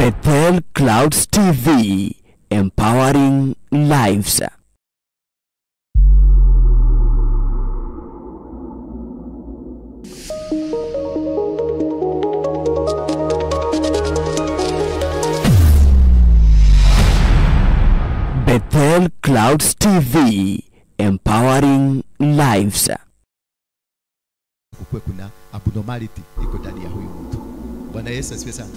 Bethel Clouds TV, empowering lives. Bethel Clouds TV, empowering lives. Kukue kuna abnormality iko ndani ya huyu mtu. Bwana Yesu asifiwe sana.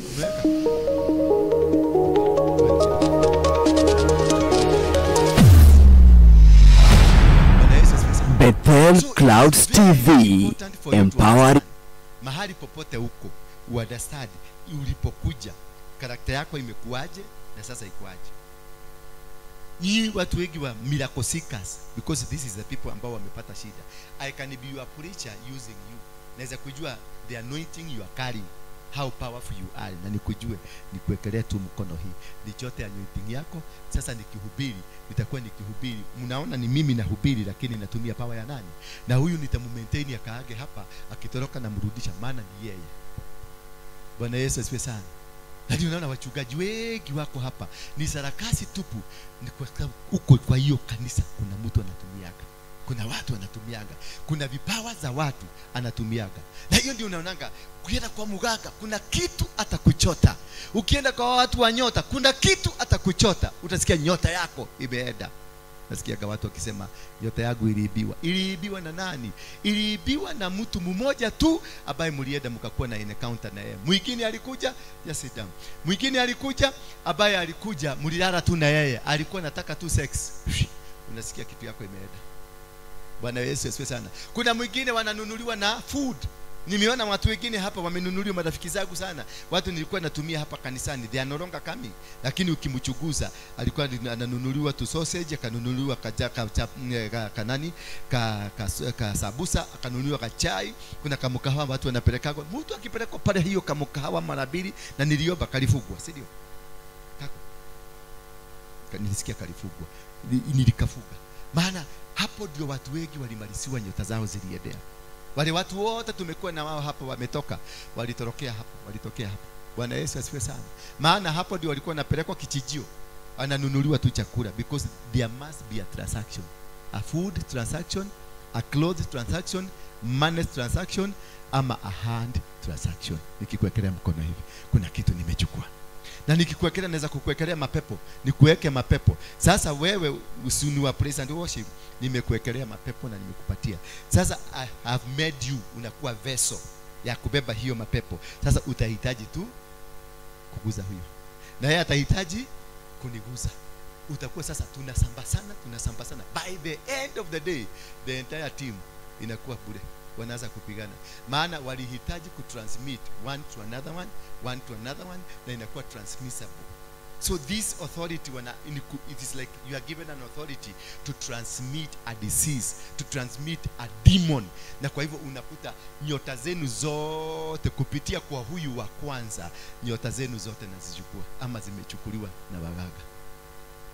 Bwana Yesu asifiwe sana. Bethel Clouds TV, empowering. Mahali popote huko uunderstand ulipokuja, karakta yako imekuaje na sasa ikuaje. Ni watu wengi wa miracle seekers, because this is the people ambao wamepata shida. I can be your preacher using you. Naweza kujua the anointing you are carrying, how powerful you are, na nikujue, nikuwekelea tu mkono hii, nichote anointing yako. Sasa nikihubiri, nitakuwa nikihubiri, mnaona ni mimi nahubiri, lakini natumia power ya nani? Na huyu nitamumaintain akaage hapa, akitoroka na mrudisha, maana ni yeye. Bwana Yesu asifiwe sana. Lakini unaona wachungaji wengi wako hapa ni sarakasi tupu. Ni kwa sababu uko kwa hiyo kanisa kuna mtu anatumiaga, kuna watu anatumiaga, kuna vipawa za watu anatumiaga. Na hiyo ndio unaonanga ukienda kwa muganga kuna kitu atakuchota, ukienda kwa watu wa nyota kuna kitu atakuchota, utasikia nyota yako imeenda. Nasikia watu wakisema nyota yangu iliibiwa. Iliibiwa na nani? Iliibiwa na mtu mmoja tu ambaye mlienda mkakuwa na encounter na yeye. Mwingine alikuja, just sit down. Mwingine alikuja ambaye alikuja mlilala tu na yeye, alikuwa anataka tu sex. Unasikia kitu yako imeenda. Bwana Yesu asifiwe sana. Kuna mwingine wananunuliwa na food. Nimeona watu wengine hapa wamenunuliwa, marafiki zangu sana. Watu nilikuwa natumia hapa kanisani, they are no longer coming. Lakini ukimchunguza alikuwa ananunuliwa tu sausage, akanunuliwa kanani, ka sabusa, akanunuliwa kachai, kuna kamukahawa watu wanapeleka. Mtu akipelekwa pale hiyo kamukahawa mara mbili, na niliomba kalifugwa, si ndio? Kako. Nilisikia kalifugwa. Nilikafuga. Maana hapo ndio watu wengi walimaliziwa, nyota zao ziliendea. Wale watu wote tumekuwa na wao hapa wametoka, walitorokea hapa, walitokea hapa. Bwana Yesu asifiwe sana. Maana hapo ndio walikuwa wanapelekwa kichijio, ananunuliwa tu chakula, because there must be a transaction. A food transaction, a clothes transaction, money transaction, ama a hand transaction. Nikikuwekelea mkono hivi, kuna kitu nimechukua. Na nikikuwekelea naweza kukuwekelea mapepo, nikuweke mapepo. Sasa wewe usuni wa praise and worship, nimekuwekelea mapepo na nimekupatia. Sasa I have made you, unakuwa vessel ya kubeba hiyo mapepo. Sasa utahitaji tu kuguza huyo, na yeye atahitaji kuniguza. Utakuwa sasa tunasambasana, tunasambasana. By the end of the day, the entire team inakuwa bure. Wanaanza kupigana. Maana walihitaji kutransmit one to another one, one to another one, na inakuwa transmissible. So this authority, it is like you are given an authority to transmit a disease, to transmit a demon. Na kwa hivyo unakuta nyota zenu zote kupitia kwa huyu wa kwanza, nyota zenu zote nazichukua ama zimechukuliwa na waganga.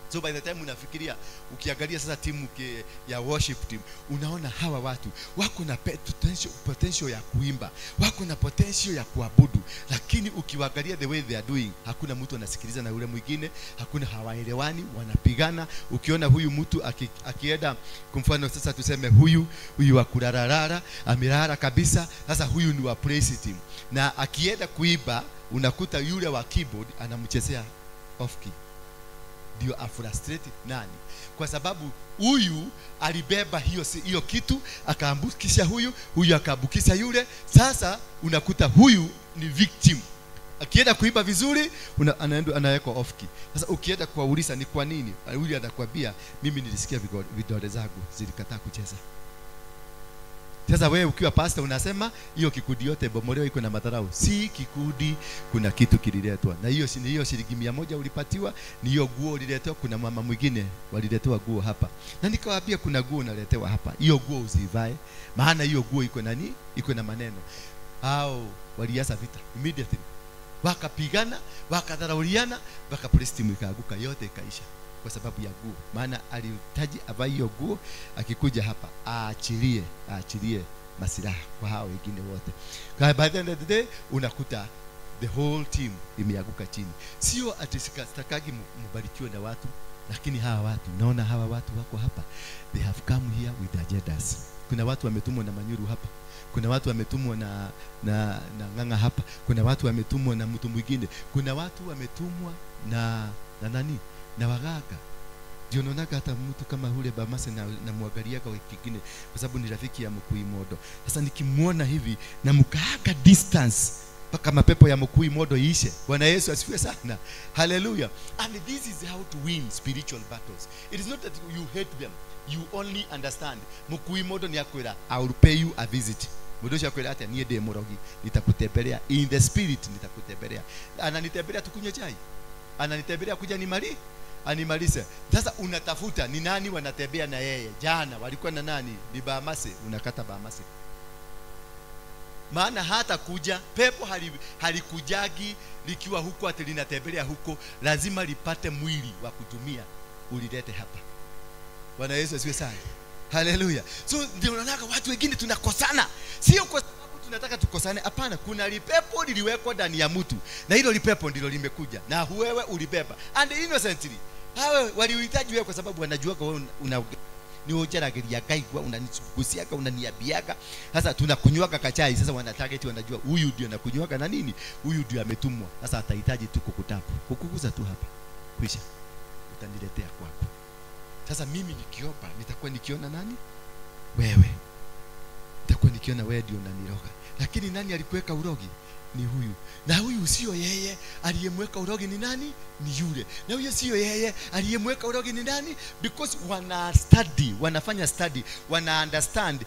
So by the time unafikiria, ukiangalia sasa timu ya worship team, unaona hawa watu wako na potential ya kuimba, wako na potential ya kuabudu, lakini ukiwaangalia the way they are doing, hakuna mtu anasikiliza na yule mwingine, hakuna, hawaelewani, wanapigana. Ukiona huyu mtu akienda, kwa mfano sasa tuseme huyu wa kulararara, amelala kabisa, sasa huyu ni wa praise team, na akienda kuimba unakuta yule wa keyboard anamchezea off key. Ndio afrustrate nani? Kwa sababu huyu alibeba hiyo kitu, akaambukisha huyu, huyu akaambukisha yule. Sasa unakuta huyu ni victim. Akienda kuimba vizuri, anawekwa off key. Sasa ukienda kuwauliza ni kwa nini, huyu atakwambia mimi nilisikia vidole zangu zilikataa kucheza. Sasa wewe ukiwa pastor unasema hiyo kikundi yote bomolewa iko na madharau. Si kikundi, kuna kitu kililetwa. Na hiyo hiyo shilingi 100 ulipatiwa, ni hiyo guo uliletewa. Kuna mama mwingine waliletewa guo hapa. Na nikawaambia kuna guo unaletewa hapa. Hiyo guo usivae, maana hiyo guo iko nani? Iko na maneno. Hao walianza vita immediately. Wakapigana, wakadharauliana, mpaka police team ikaaguka, yote ikaisha. Kwa sababu ya guo. Maana alihitaji avae hiyo guo, akikuja hapa aachilie masilaha kwa hao wengine wote. Kwa by the end of the day unakuta The whole team imeanguka chini. Sio ati sitakagi mbarikiwe na watu, lakini hawa watu, naona hawa watu wako hapa, they have come here with agendas. Kuna watu wametumwa na Manyuru hapa, kuna watu wametumwa na Ng'ang'a hapa, kuna watu wametumwa na mtu mwingine, kuna watu wametumwa na nani, na waganga. Ndio naonaga hata mtu kama hule Bamase na muangaliaga wiki kingine, kwa sababu ni rafiki ya Mkui Modo. Sasa nikimuona hivi na mkaaga distance mpaka mapepo ya Mkui Modo iishe. Bwana Yesu asifiwe sana. Hallelujah. And this is how to win spiritual battles. It is not that you hate them. You only understand. Mkui Modo ni akwira, I will pay you a visit. Mudosha akwira ati niye de morogi, nitakutembelea in the spirit, nitakutembelea. Ananitembelea tukunywe chai. Ananitembelea kuja nimali animalize. Sasa unatafuta ni nani wanatembea na yeye. Jana walikuwa na nani? Ni Bamase. Unakata Bamase. Maana hata kuja pepo halikujagi likiwa huko ati linatembelea huko, lazima lipate mwili wa kutumia ulilete hapa. Bwana Yesu asifiwe sana. Hallelujah. So ndio unaona watu wengine tunakosana. Sio kwa sababu tunataka tukosane, hapana. Kuna lipepo liliwekwa ndani ya mtu, na hilo lipepo ndilo limekuja na wewe ulibeba. And innocently hawe walihitaji wewe kwa sababu wanajua kwa wewe una ni ojarageria gaigwa, unanigusiaga, unaniabiaga. Sasa tunakunywaga kachai, sasa wana target, wanajua huyu ndio anakunywaga na nini, huyu ndio ametumwa. Sasa atahitaji tu kukutapu, kukuguza tu hapa, kwisha utaniletea kwako. Sasa mimi nikiomba nitakuwa nikiona nani? Wewe. Nitakuwa nikiona wewe ndio unaniroga. Lakini nani alikuweka urogi? Ni huyu. Na huyu sio yeye aliyemweka urogi ni nani? Ni yule. Na huyu sio yeye aliyemweka urogi ni nani? Because wana study, wanafanya study, wana understand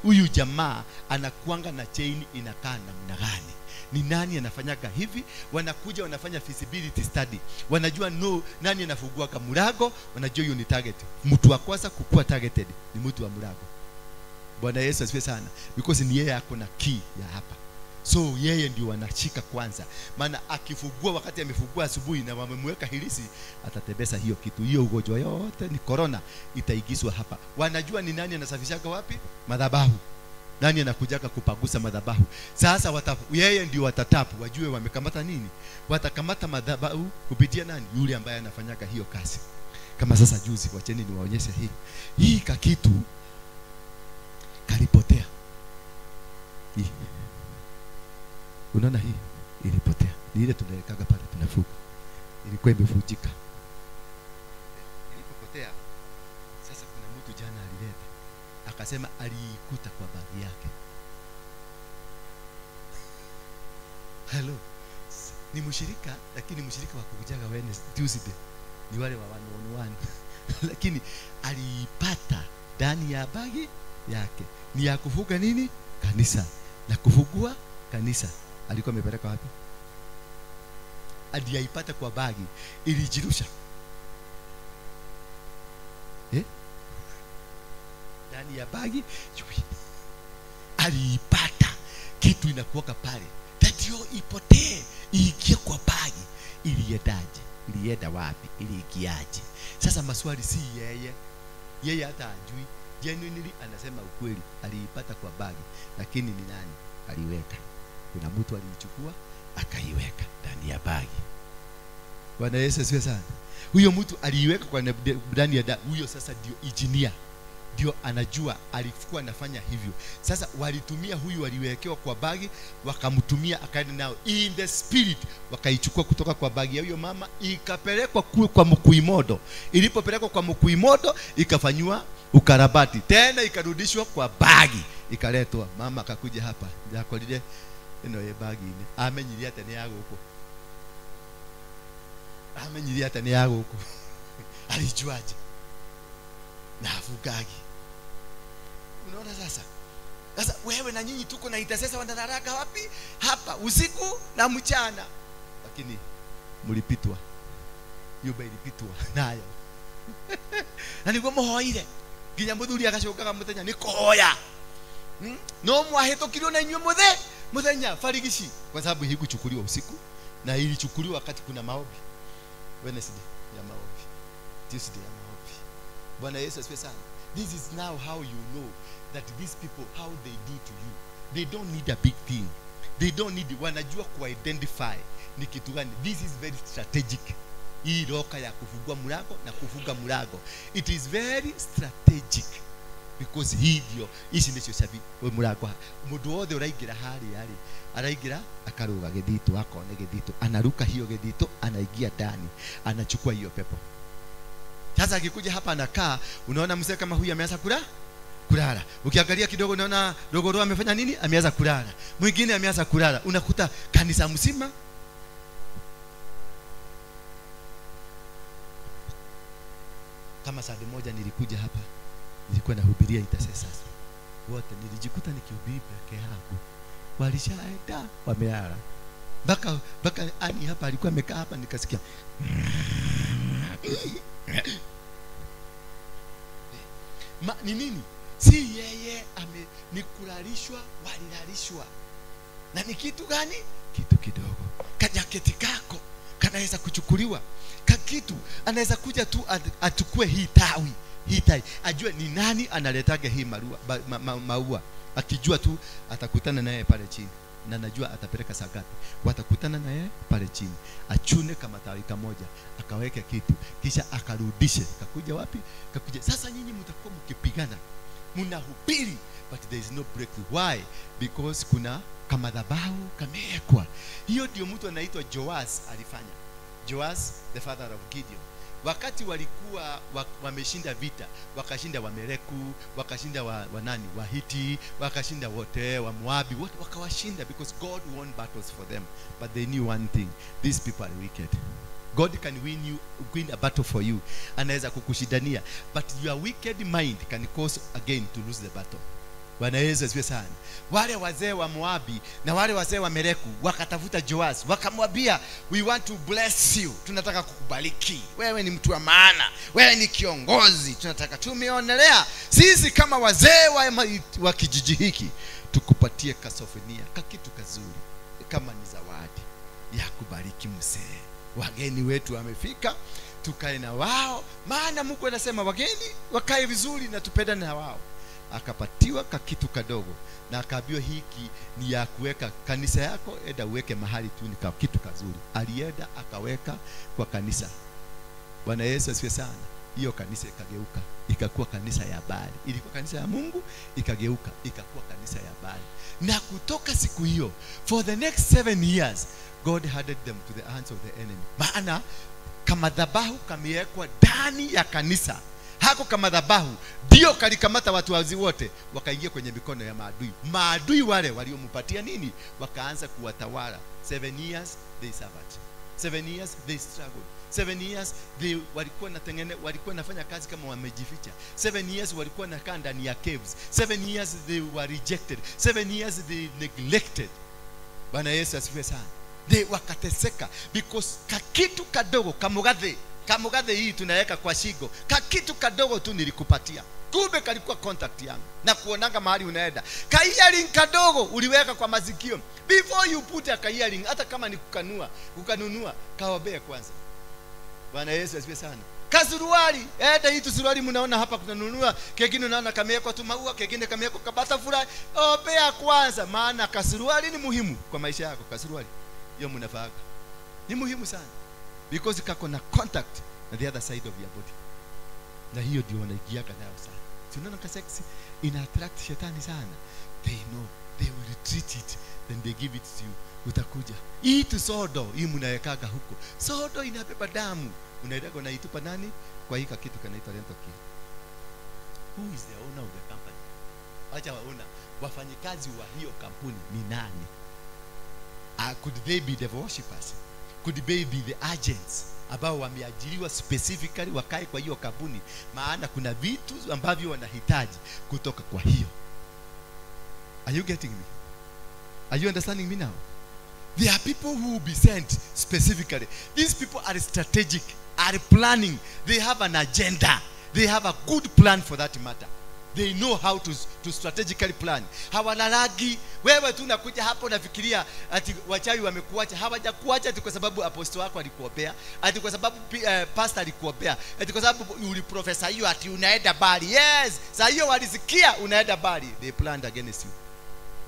huyu jamaa anakuanga na chain inakaa namna gani. Ni nani anafanyaga hivi? Wanakuja wanafanya feasibility study. Wanajua no nani anafungua kamurago, wanajua hiyo ni target. Mtu wa kwanza kukua targeted ni mtu wa murago. Bwana Yesu asifiwe sana. Because ni yeye ako na key ya hapa. So yeye ndio wanashika kwanza. Maana akifungua wakati amefungua asubuhi na wamemweka hilisi, atatembeza hiyo kitu. Hiyo ugonjwa yote ni corona itaigizwa hapa. Wanajua ni nani anasafishaga wapi? Madhabahu. Nani anakujaga kupagusa madhabahu? Sasa yeye ndio watatapu, wajue wamekamata nini? Watakamata madhabahu kupitia nani? Yule ambaye anafanyaga hiyo kazi. Kama sasa juzi, wacheni niwaonyeshe hii. Hii kakitu kalipotea. Hii. Unaona hii ilipotea. Ni ile tunawekaga pale tunafuka. Ilikuwa imevunjika. Ilipopotea. Sasa kuna mtu jana alileta. Akasema aliikuta kwa bagi yake. Hello. Ni mshirika, lakini mshirika wa kukujaga Wednesday, Tuesday. Ni wale wa 1-on-1. Lakini aliipata ndani ya bagi yake. Ni ya kufuga nini? Kanisa. Na kufugua kanisa. Alikuwa amepeleka wapi? Aliyaipata kwa bagi. Ilijirusha. Ndani ya bagi. Aliipata. Kitu inakuwaka pale. Ndio ipotee, iingie kwa bagi. Iliendaje? Ilienda wapi? Iliingiaje? Sasa maswali si yeye. Yeye hata hajui. Genuinely anasema ukweli, aliipata kwa bagi, lakini ni nani aliweka? Kuna mtu aliichukua akaiweka ndani ya bagi. Bwana Yesu asifiwe sana. Huyo mtu aliiweka kwa ndani ya huyo sasa ndio engineer. Ndio anajua alikuwa anafanya hivyo. Sasa walitumia huyu aliwekewa kwa bagi, wakamtumia akaenda nao in the spirit, wakaichukua kutoka kwa bagi ya huyo mama ikapelekwa kwa Mkuimodo. Ilipopelekwa kwa Mkuimodo ikafanywa ukarabati, tena ikarudishwa kwa bagi, ikaletwa. Mama akakuja hapa, yakolile ino ye bagi ine amenyiria tene ya guku, amenyiria tene ya guku. Alijuaje? Na afugagi. Unaona sasa? Sasa wewe na nyinyi tuko na intercessor wanararaka wapi? Hapa usiku na mchana. Lakini mlipitwa. Nyumba ilipitwa nayo. Na niguo muhoire. Nginya muthuri agacokaga muthenya ni kuhoya. No mwahĩtũkirio na inyuĩ muthenya farigici, kwa sababu hii kuchukuliwa usiku na ilichukuliwa wakati kuna maombi. Wednesday ya maombi, Tuesday ya maombi. Bwana Yesu asifiwe sana. This is now how you know that these people, how they do to you. They don't need a big thing. They don't need, wanajua kuidentify ni kitu gani. This is very strategic. Hii roka ya kufungua mlango na kufunga mlango, it is very strategic because hivyo ici nicio cabi mlango. Mundu wothe uraingira haria ri araingira akaruga githito, akone githito, anaruka hiyo githito, anaingia ndani, anachukua hiyo pepo. Sasa akikuja hapa anakaa, unaona mzee kama huyu ameanza kulala. Ukiangalia kidogo unaona Rogoro amefanya nini? Ameanza kulala. Mwingine ameanza kulala. Unakuta kanisa mzima. Kama saa moja nilikuja hapa, nilikuwa nahubiria intercessors wote, nilijikuta nikihubiri peke yangu. Walishaenda wamelala. Mpaka ani hapa alikuwa amekaa hapa, nikasikia ni nini? Si yeye ni kulalishwa, walilalishwa. Na ni kitu gani? Kitu kidogo. Kajaketi kako kanaweza kuchukuliwa. Kakitu anaweza kuja tu atukue hii tawi, hii tawi. Ajue ni nani analetaga hii maua. Akijua tu atakutana naye pale chini. Na najua atapeleka saa ngapi. Watakutana naye pale chini. Achune kama tawi kamoja, akaweke kitu, kisha akarudishe. Kakuja wapi? Kakuja. Sasa nyinyi mtakuwa mkipigana, mnahubiri, but there is no breakthrough. Why? Because kuna kamadhabahu kamewekwa. Hiyo ndio mtu anaitwa Joas alifanya. Joas, the father of Gideon. Wakati walikuwa wameshinda vita, wakashinda Wamereku, wakashinda wanani, Wahiti, wakashinda wote, wa Moabi, wote wakawashinda because God won battles for them. But they knew one thing, these people are wicked. God can win a battle for you. Anaweza kukushindania, but your wicked mind can cause again to lose the battle. Bwana Yesu asifiwe sana. Wale wazee wa Moabi na wale wazee wa Mereku wakatafuta Joas, wakamwambia, we want to bless you, tunataka kukubariki. Wewe ni mtu wa maana, wewe ni kiongozi, tunataka, tumeonelea sisi kama wazee wa kijiji hiki tukupatie kasofonia, kakitu kazuri kama ni zawadi ya kubariki mzee. Wageni wetu wamefika, tukae na wao, maana Mungu anasema wageni wakae vizuri na tupendane na wao. Akapatiwa kakitu kadogo na akaambiwa hiki ni ya kuweka kanisa yako, enda uweke mahali tu, ni kitu kazuri. Alienda akaweka kwa kanisa. Bwana Yesu asifiwe sana. Hiyo kanisa ikageuka ikakuwa kanisa ya Baali. Ilikuwa kanisa ya Mungu, ikageuka ikakuwa kanisa ya Baali. Na kutoka siku hiyo, for the next 7 years, God handed them to the hands of the enemy. Maana kamadhabahu kamewekwa ndani ya kanisa. Hako kamadhabahu ndio kalikamata watu wazi wote, wakaingia kwenye mikono ya maadui. Maadui wale waliompatia nini? Wakaanza kuwatawala. 7 years they suffered. 7 years they struggled. 7 years they walikuwa walikuwa nafanya kazi kama wamejificha. 7 years walikuwa nakaa ndani ya caves. 7 years they were rejected. 7 years they neglected. Bwana Yesu asifiwe sana. They wakateseka because kakitu kadogo kamugathe hii tunaweka kwa shingo, kakitu kadogo tu nilikupatia, kumbe kalikuwa contact yangu na kuonanga mahali unaenda. Ka earring kadogo uliweka kwa masikio. Before you put a ka earring, hata kama ni kukanunua, kaombee kwanza. Bwana Yesu asifiwe sana. Kasuruali, hata hii suruali mnaona hapa kunanunua, kengine unaona kamewekwa tu maua, kengine kamewekwa kabata furahi. Ombea kwanza, maana kasuruali ni muhimu kwa maisha yako. Kasuruali hiyo mnafaaga ni muhimu sana because kako na contact na the other side of your body. Na hiyo ndio wanaigiaga nayo sana. Si unaona ka sex ina attract shetani sana. They know, they will treat it, then they give it to you. Utakuja. Hii tu sodo, hii mnawekaga huko. Sodo inabeba damu. Unaenda unaitupa nani? Kwa hii kitu kanaitwa rental key. Who is the owner of the company? Acha waona wafanyikazi wa hiyo kampuni ni nani? Could they be the worshippers? Could they be the agents ambao wameajiriwa specifically wakae kwa hiyo kampuni? Maana kuna vitu ambavyo wanahitaji kutoka kwa hiyo. Are you getting me? Are you understanding me now? There are people who will be sent specifically. These people are strategic, are planning. They have an agenda. They have a good plan for that matter. They know how to strategically plan. Hawalalagi. Wewe tu unakuja hapo unafikiria ati wachawi wamekuacha. Hawajakuacha ati kwa sababu apostle wako alikuombea, ati kwa sababu pastor alikuombea, ati kwa sababu uliprofesa hiyo ati unaenda bali. Yes, saa hiyo walisikia unaenda bali. They planned against you.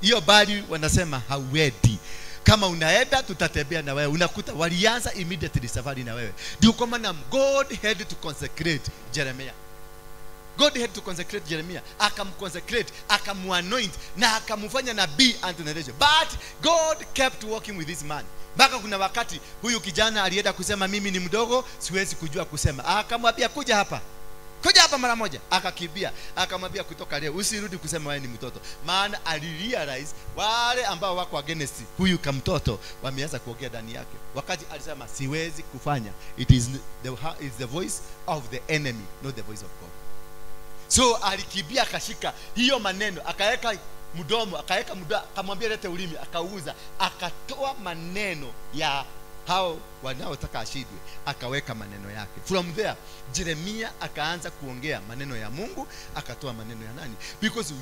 Hiyo bali wanasema hauendi. Kama unaenda tutatembea na wewe. Unakuta walianza immediately safari na wewe. Ndio kwa maana God had to consecrate Jeremiah. God had to consecrate Jeremiah. Akamconsecrate, akamuanoint na akamfanya nabii unto the nation. But God kept working with this man. Mpaka kuna wakati huyu kijana alienda kusema mimi ni mdogo, siwezi kujua kusema. Akamwambia kuja hapa. Kuja hapa mara moja. Akakimbia. Akamwambia kutoka leo usirudi kusema wewe ni mtoto. Maana alirealize wale ambao wako against huyu kamtoto wameanza kuongea ndani yake. Wakati alisema siwezi kufanya, it is the voice of the enemy, not the voice of God. So alikimbia akashika hiyo maneno, akaweka mdomo, akaweka mdomo, akamwambia lete ulimi, akauza, akatoa maneno ya hao wanaotaka ashindwe, akaweka maneno yake. From there Jeremia akaanza kuongea maneno ya Mungu, akatoa maneno ya nani? Because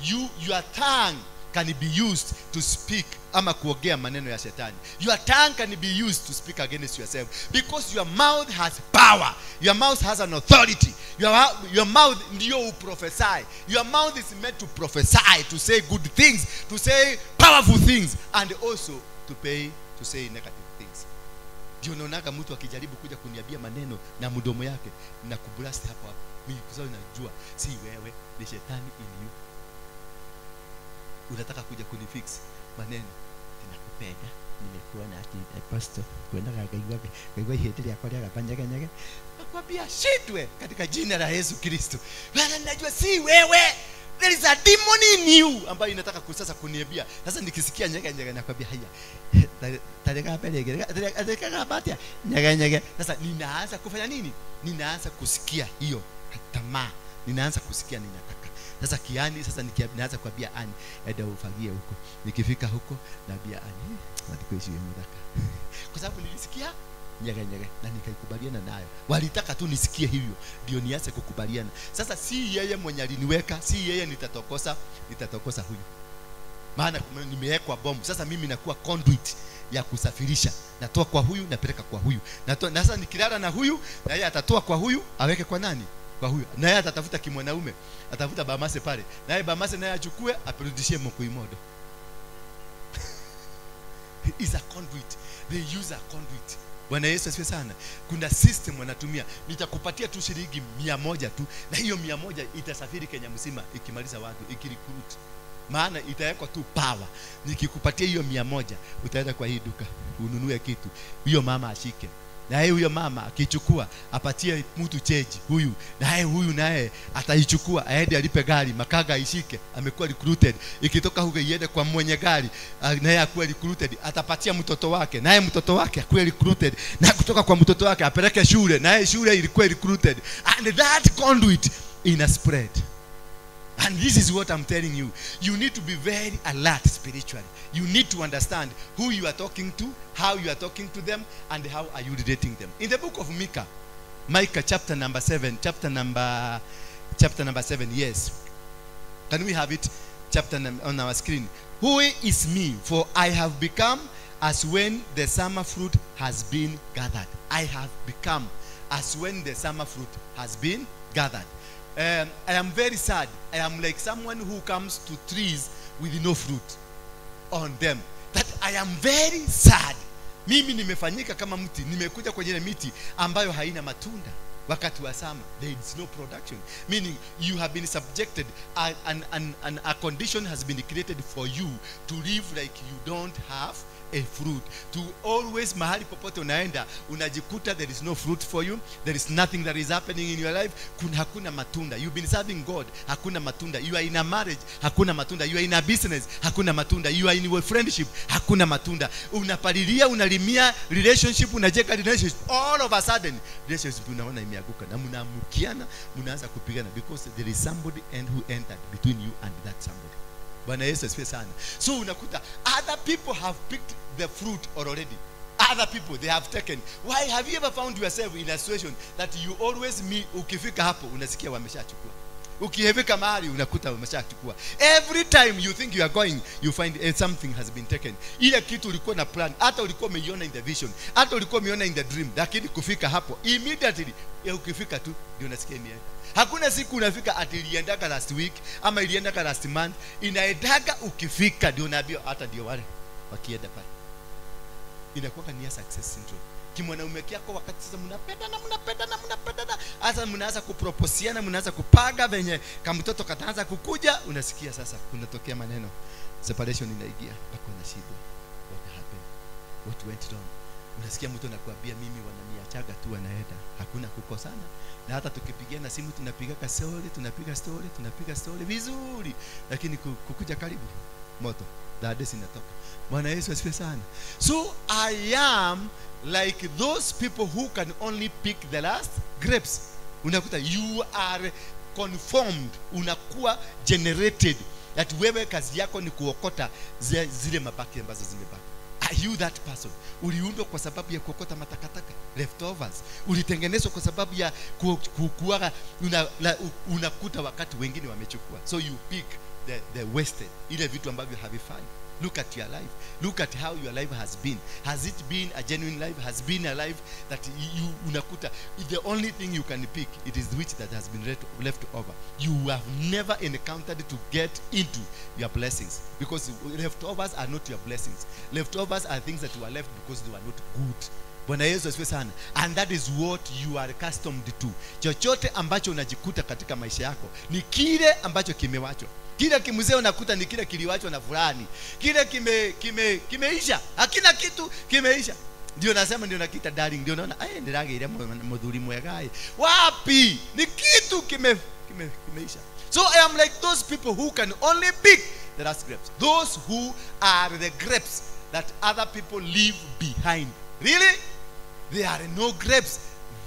your tongue can be used to speak ama kuongea maneno ya shetani. Your tongue can be used to speak against yourself because your mouth has power. Your mouth has an authority. Your mouth ndio uprophesy. Your mouth is meant to prophesy, to say good things, to say powerful things, and also to say negative things. Ndio unaonaga mtu akijaribu kuja kuniambia maneno na mdomo yake na kublast hapo hapo. Mimi kwa sababu najua si wewe, ni shetani in you. Unataka kuja kunifix maneno. Ninakupenda, nimekuwa na ati pastor kwenda kaigwa hete ya kwa ya nyege. Nakwambia shindwe katika jina la Yesu Kristo. Maana ninajua si wewe. There is a demon in you ambayo inataka kusasa kuniambia. Sasa nikisikia nyege nyege nakwambia haya. Tareka pele tareka batia nyege nyege. Sasa ninaanza kufanya nini? Ninaanza kusikia hiyo tamaa. Ninaanza kusikia ninataka. Sasa kiani sasa ninaanza kuambia ani enda ufagie huko. Nikifika huko naambia ani nataka mudaka. Kwa sababu nilisikia nyege nyege na nikaikubaliana nayo. Walitaka tu nisikie hivyo ndio nianze kukubaliana. Sasa si yeye mwenye aliniweka, si yeye nitatokosa huyu. Maana nimewekwa bomu. Sasa mimi nakuwa conduit ya kusafirisha. Natoa kwa huyu napeleka kwa huyu. Natoa, na sasa nikilala na huyu na yeye atatoa kwa huyu aweke kwa nani? Kwa huyu. Na yeye atatafuta kimwanaume, atafuta bamase pale. Na yeye bamase naye achukue apirudishie mkuimodo. Is a conduit. They use a conduit. Bwana Yesu asifiwe sana. Kuna system wanatumia. Nitakupatia tu shilingi 100 tu, na hiyo 100 itasafiri Kenya mzima ikimaliza watu, ikirecruit. Maana itawekwa tu power. Nikikupatia hiyo 100 utaenda kwa hii duka ununue kitu. Huyo mama ashike. Na yeye huyo mama akichukua apatie mtu change huyu. Na yeye huyu naye ataichukua aende alipe gari, makaga ishike, amekuwa recruited. Ikitoka huko iende kwa mwenye gari, naye akuwe recruited, atapatia mtoto wake, naye mtoto wake akuwe recruited, na kutoka kwa mtoto wake apeleke shule, naye shule ilikuwa recruited. And that conduit ina spread. And this is what I'm telling you. You need to be very alert spiritually. You need to understand who you are talking to, how you are talking to them, and how are you relating them. In the book of Micah, Micah chapter number 7, chapter number 7, yes. Can we have it chapter on our screen? Who is me? For I have become as when the summer fruit has been gathered. I have become as when the summer fruit has been gathered. I am very sad. I am like someone who comes to trees with no fruit on them. That I am very sad. Mimi nimefanyika kama mti, nimekuja kwenye ile miti ambayo haina matunda. Wakati wa summer, there is no production. Meaning you have been subjected, and a condition has been created for you to live like you don't have a fruit. To always mahali popote unaenda, unajikuta there is no fruit for you. There is nothing that is happening in your life. Hakuna matunda. You've been serving God, hakuna matunda. You are in a marriage, hakuna matunda. You are in a business, hakuna matunda. You are in a friendship, hakuna matunda. Unapalilia, unalimia relationship, unajeka relationship. All of a sudden, relationship unaona imeanguka na mnaamukiana, mnaanza kupigana because there is somebody and who entered between you and that somebody. Bwana Yesu asifiwe sana. So unakuta other people have picked the fruit already. Other people they have taken. Why have you ever found yourself in a situation that you always meet, ukifika hapo unasikia wameshachukua? Ukihevika mahali unakuta umeshachukua. Every time you think you are going, you find something has been taken. Ile kitu ulikuwa na plan, hata ulikuwa umeiona in the vision, hata ulikuwa umeiona in the dream, lakini kufika hapo immediately, ukifika tu ndio unasikia imeenda. Hakuna siku unafika ati iliendaka last week ama iliendaka last month, inaendaka ukifika ndio unaambiwa, hata ndio wale wakienda pale. Inakuwa ni success syndrome. Kimwanaume kyako wakati sasa mnapendana mnapendana mnapendana, hasa mnaanza kuproposiana, mnaanza kupaga venye kama mtoto kataanza kukuja, unasikia sasa kunatokea maneno, separation inaingia, mpaka unashindwa what happened, what went wrong. Unasikia mtu anakuambia mimi wananiachaga tu, wanaenda, hakuna kukosana, na hata tukipigiana simu tunapiga story, tunapiga story, tunapiga story vizuri, lakini kukuja karibu moto dades inatoka. Bwana Yesu asifiwe sana. So I am like those people who can only pick the last grapes. Unakuta you are conformed, unakuwa generated that wewe kazi yako ni kuokota zile mabaki ambazo zimebaki. Are you that person? Uliundwa kwa sababu ya kuokota matakataka, leftovers. Ulitengenezwa kwa sababu ya kukuaga, unakuta wakati wengine wamechukua. So you pick the wasted, ile vitu ambavyo havifai. Look at your life. Look at how your life has been. Has it been a genuine life? Has been a life that you unakuta the only thing you can pick, it is which that has been left over. You have never encountered to get into your blessings, because leftovers are not your blessings. Leftovers are things that were left because they were not good. Bwana Yesu asifiwe sana. And that is what you are accustomed to. Chochote ambacho unajikuta katika maisha yako ni kile ambacho kimewachwa. Kile kimzee unakuta ni kile kiliwachwa na fulani. Kile kimeisha. Hakina kitu, kimeisha. Ndio nasema, ndio nakiita darling, ndio naona eh ndirageire muthuri mwega. Wapi? Ni kitu kimeisha. So I am like those people who can only pick the last grapes. Those who are the grapes that other people leave behind. Really? There are no grapes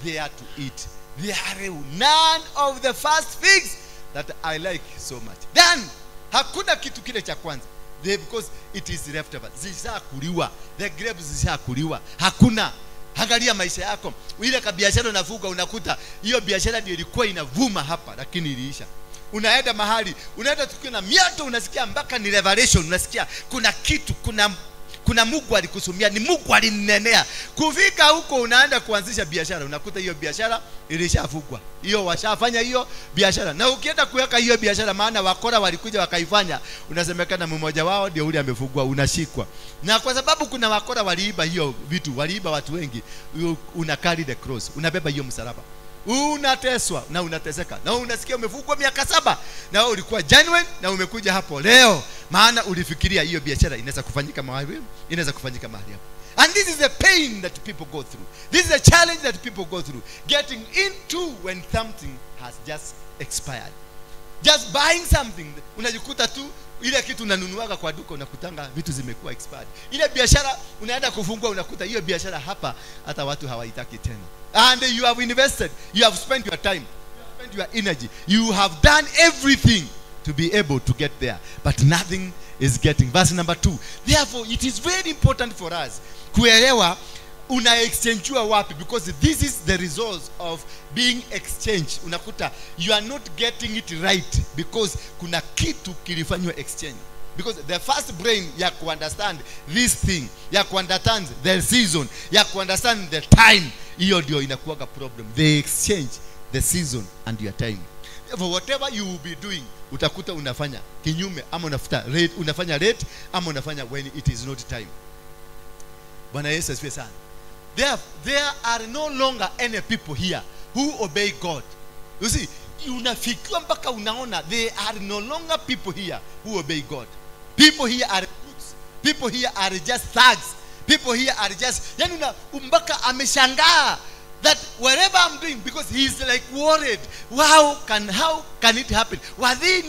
there to eat. There are none of the first figs that I like so much. Then, hakuna kitu kile cha kwanza. Because it is leftover. Zishakuliwa. The grapes zishakuliwa. Hakuna. Angalia maisha yako. Ile kabiashara unafuga unakuta hiyo biashara ndio ilikuwa inavuma hapa, lakini iliisha. Unaenda mahali, unaenda tukiwa na miato, unasikia mpaka ni revelation, unasikia kuna kitu, kuna Mungu alikusumia, ni Mungu alinenea. Kufika huko unaenda kuanzisha biashara, unakuta hiyo biashara ilishafungwa. Hiyo washafanya hiyo biashara. Na ukienda kuweka hiyo biashara, maana wakora walikuja wakaifanya, unasemekana mmoja wao ndio ule amefungwa, unashikwa. Na kwa sababu kuna wakora waliiba hiyo vitu, waliiba watu wengi, una carry the cross, unabeba hiyo msalaba. Unateswa na unateseka na unasikia umefungwa miaka 7, na wewe ulikuwa genuine na umekuja hapo leo, maana ulifikiria hiyo biashara inaweza kufanyika mahali, inaweza kufanyika mahali hapo. And this is the pain that people go through. This is a challenge that people go through, getting into when something has just expired. Just buying something, unajikuta tu ile kitu unanunuaga kwa duka unakutanga vitu zimekuwa expired. Ile biashara unaenda kufungua unakuta hiyo biashara hapa hata watu hawaitaki tena. And you have invested, you have spent your time, you have spent your energy, you have done everything to be able to get there, but nothing is getting. Verse number 2. Therefore, it is very important for us kuelewa una exchangewa wapi, because this is the result of being exchanged. Unakuta you are not getting it right because kuna kitu kilifanywa exchange. Because the first brain ya ku understand this thing, ya ku understand the season, ya ku understand the time, hiyo ndio inakuwa problem. They exchange the season and your time. For whatever you will be doing, utakuta unafanya kinyume, ama unafuta rate, unafanya rate, ama unafanya when it is not time. Bwana Yesu asifiwe sana. There are no longer any people here who obey God. You see, unafikiwa mpaka unaona there are no longer people here who obey God. People here are crooks. People here are just thugs. People here are just, yani mpaka ameshangaa that whatever I'm doing, because he's like worried, how can it happen? Were there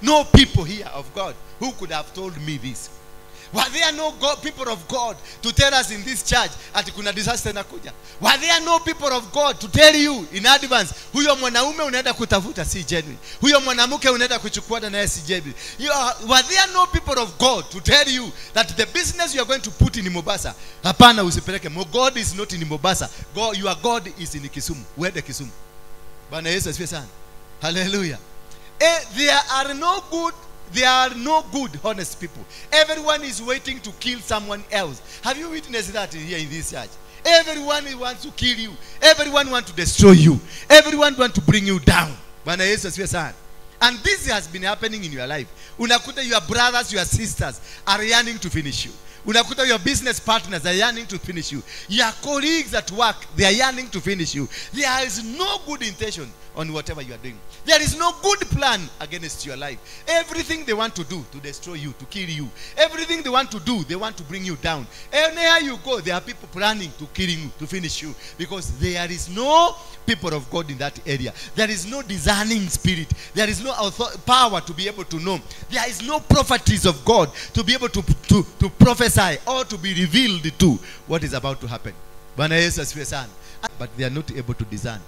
no people here of God who could have told me this? Were there no God, people of God to tell us in this church ati kuna disaster inakuja? Were there no people of God to tell you in advance, huyo mwanaume unaenda kutafuta si genuine, huyo mwanamke unaenda kuchukua naye si genuine? Were there no people of God to tell you that the business you are going to put in Mombasa, hapana, usipeleke. God is not in Mombasa. God, your God is in Kisumu. Uende Kisumu. Bwana Yesu asifiwe sana. Hallelujah. There are no good honest people. Everyone is waiting to kill someone else. Have you witnessed that here in this church? Everyone wants to kill you. Everyone wants to destroy you. Everyone wants to bring you down. Bwana Yesu asifiwe sana. And this has been happening in your life. Unakuta your brothers, your sisters are yearning to finish you. Unakuta your business partners are yearning to finish you. Your colleagues at work, they are yearning to finish you. There is no good intention on whatever you are doing. There is no good plan against your life. Everything they want to do to destroy you, to kill you. Everything they want to do, they want to bring you down. Anywhere you go, there are people planning to kill you, to finish you. Because there is no people of God in that area. There is no discerning spirit. There is no power to be able to know. There is no prophecies of God to be able to prophesy or to be revealed to what is about to happen. Bwana Yesu asifiwe sana. But they are not able to discern.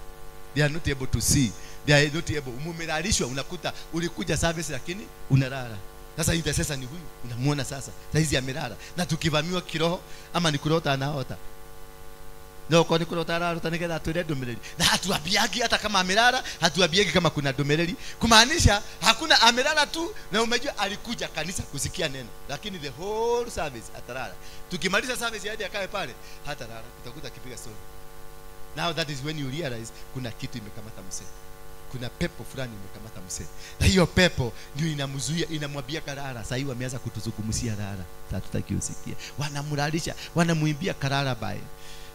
They are not able to see. They are not able. Umelalishwa, unakuta ulikuja service lakini unalala. Sasa intercessor ni huyu, unamuona sasa. Sasa hizi amelala. Na tukivamiwa kiroho ama ni kurota anaota. No, kwa ni kurota analota nigetha atwire ndumiriri. Na hatuambiagi hata kama amelala, hatuambiagi kama kuna ndumiriri. Kumaanisha hakuna, amelala tu na umejua alikuja kanisa kusikia neno. Lakini the whole service atalala. Tukimaliza service hadi akae pale, hatalala. Utakuta akipiga story. Now that is when you realize kuna kitu imekamata mzee. Kuna pepo fulani imekamata mzee. Na hiyo pepo ndio inamzuia, inamwambia kalala. Sasa hivi wameanza kutuzungumzia lala. Sasa tutaki usikie. Wanamlalisha, wanamuimbia kalala bae.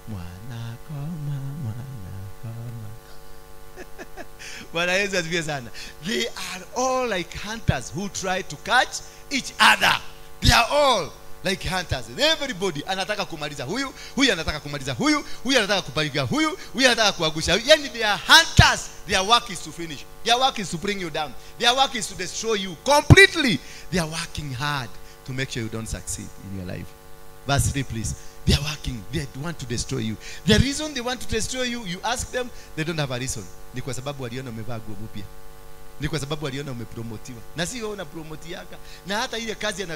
Mwana koma, mwana koma. Bwana Yesu asifiwe sana. They are all like hunters who try to catch each other. They are all like hunters. Everybody anataka kumaliza huyu, huyu anataka kumaliza huyu, huyu anataka kupalikia huyu, huyu anataka kuangusha huyu. Yani they are hunters. Their work is to finish. Their work is to bring you down. Their work is to destroy you completely. They are working hard to make sure you don't succeed in your life. Verse 3, please. They are working. They want to destroy you. The reason they want to destroy you, you ask them, they don't have a reason. Ni kwa sababu waliona umevaa nguo mpya. Ni kwa sababu waliona umepromotiwa. Na si wewe unapromotiaka. Na hata ile kazi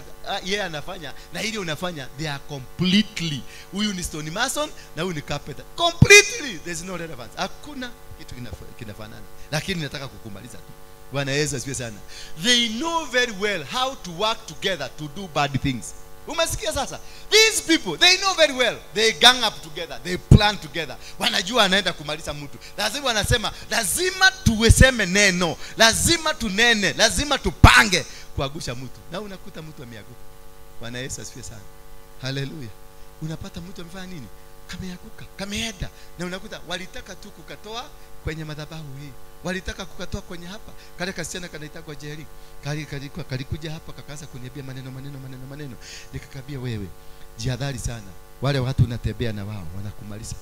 yeye anafanya na ile unafanya, they are completely. Huyu ni stone mason na huyu ni carpenter. Completely there's no relevance. Hakuna kitu kinafanana. Lakini nataka kukumaliza tu. Bwana Yesu asifiwe sana. They know very well how to work together to do bad things. Umesikia sasa? These people, they know very well. They gang up together. They plan together. Wanajua anaenda kumaliza mtu. Lazima wanasema, lazima tuweseme neno. Lazima tunene. Lazima tupange kuagusha mtu. Na unakuta mtu ameanguka. Bwana Yesu asifiwe sana. Hallelujah. Unapata mtu amefanya nini? Kameanguka, kameenda. Na unakuta walitaka tu kukatoa kwenye madhabahu hii. Walitaka kukatoa kwenye hapa. Kale kasichana kanaitwa Jerry. Kalikuja hapa kakaanza kuniambia maneno. Nikakabia wewe, jihadhari sana. Wale watu unatembea na wao wanakumaliza.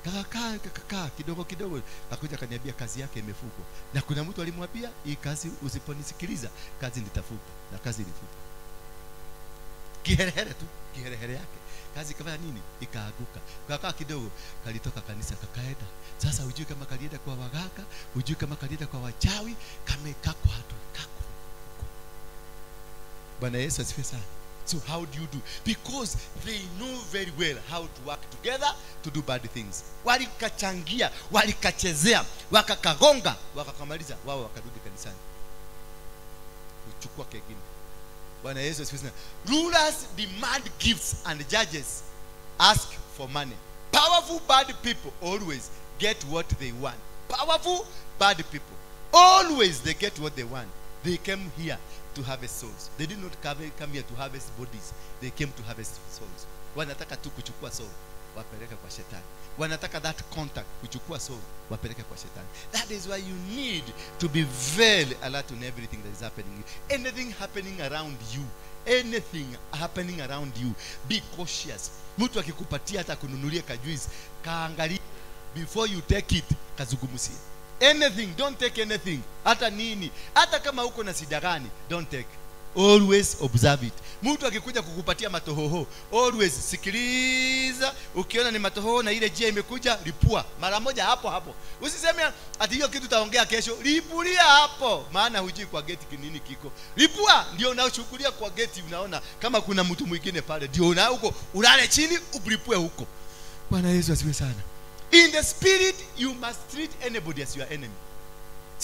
Kaka kidogo kidogo akakuja akaniambia kazi yake imefungwa. Na kuna mtu alimwambia hii kazi usiponisikiliza kazi nitafuta. Na kazi ilifuta. Kiherehere tu, kiherehere yake. Kazi kafanya nini? Ikaaguka. Kaka kidogo kalitoka kanisa kakaenda. Sasa hujui kama kalienda kwa waganga, hujui kama kalienda kwa wachawi, kamekako hatu kako. Bwana Yesu asifiwe sana. So how do you do? Because they know very well how to work together to do bad things. Walikachangia, walikachezea, wakakagonga, wakakamaliza, wao wakarudi kanisani. Kuchukua kengine. Bwana Yesu asifiwe sana. Rulers demand gifts and judges ask for money. Powerful bad people always get what they want. Powerful bad people always they get what they want. They came here to harvest souls. They did not come here to harvest bodies. They came to harvest souls. Wanataka tu kuchukua soul, wapeleke kwa shetani. Wanataka that contact, kuchukua soul, wapeleke kwa shetani. That is why you need to be very alert on everything that is happening. Anything happening around you, anything happening around you, be cautious. Mtu akikupatia hata kununulia kajuice, kaangalie before you take it, kazungumzie. Anything, don't take anything. Hata nini, hata kama uko na shida gani, don't take. Always observe it. Mtu akikuja kukupatia matohoho, always sikiliza. Ukiona ni matohoho na ile jia imekuja, lipua mara moja hapo hapo. Usiseme ati hiyo kitu taongea kesho, lipulia hapo, maana hujui kwa geti nini kiko. Lipua ndio unaochukulia kwa geti, unaona kama kuna mtu mwingine pale, ndio una huko, ulale chini ulipue huko. Bwana Yesu asifiwe sana. In the spirit you must treat anybody as your enemy.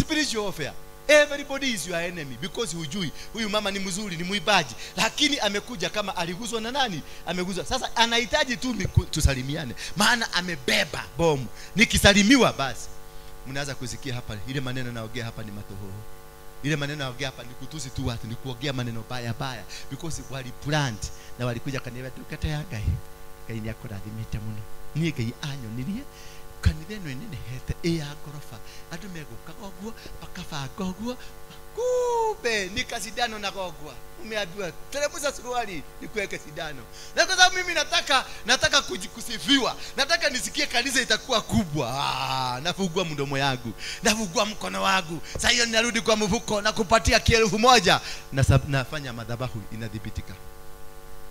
Spiritual warfare. Everybody is your enemy because hujui huyu mama ni mzuri, ni muibaji, lakini amekuja kama aliguswa na nani? Ameguswa. Sasa anahitaji tu tusalimiane, maana amebeba bomu. Nikisalimiwa basi mnaanza kusikia hapa ile maneno naongea hapa ni matohoho. Ile maneno naongea hapa ni kutusi tu watu, ni kuongea maneno baya baya, because wali plant na walikuja kaniambia tukata ya Ngai. Ngai ni akurathimite muno. Ni Ngai anyonirie kanitha ĩno ĩnenehete ĩ ya ngoroba, andũ megũkaga ũguo makabanga ũguo, kumbe ni kasidano na gogwa. Umeambiwa teremsha suruali nikuweke sindano. Na kwa sababu mimi nataka kusifiwa, nataka nisikie kanisa itakuwa kubwa. Nafungua mdomo yangu, nafungua mkono wangu. Sasa hiyo ninarudi kwa mfuko na kupatia 1,000 na nafanya madhabahu inadhibitika.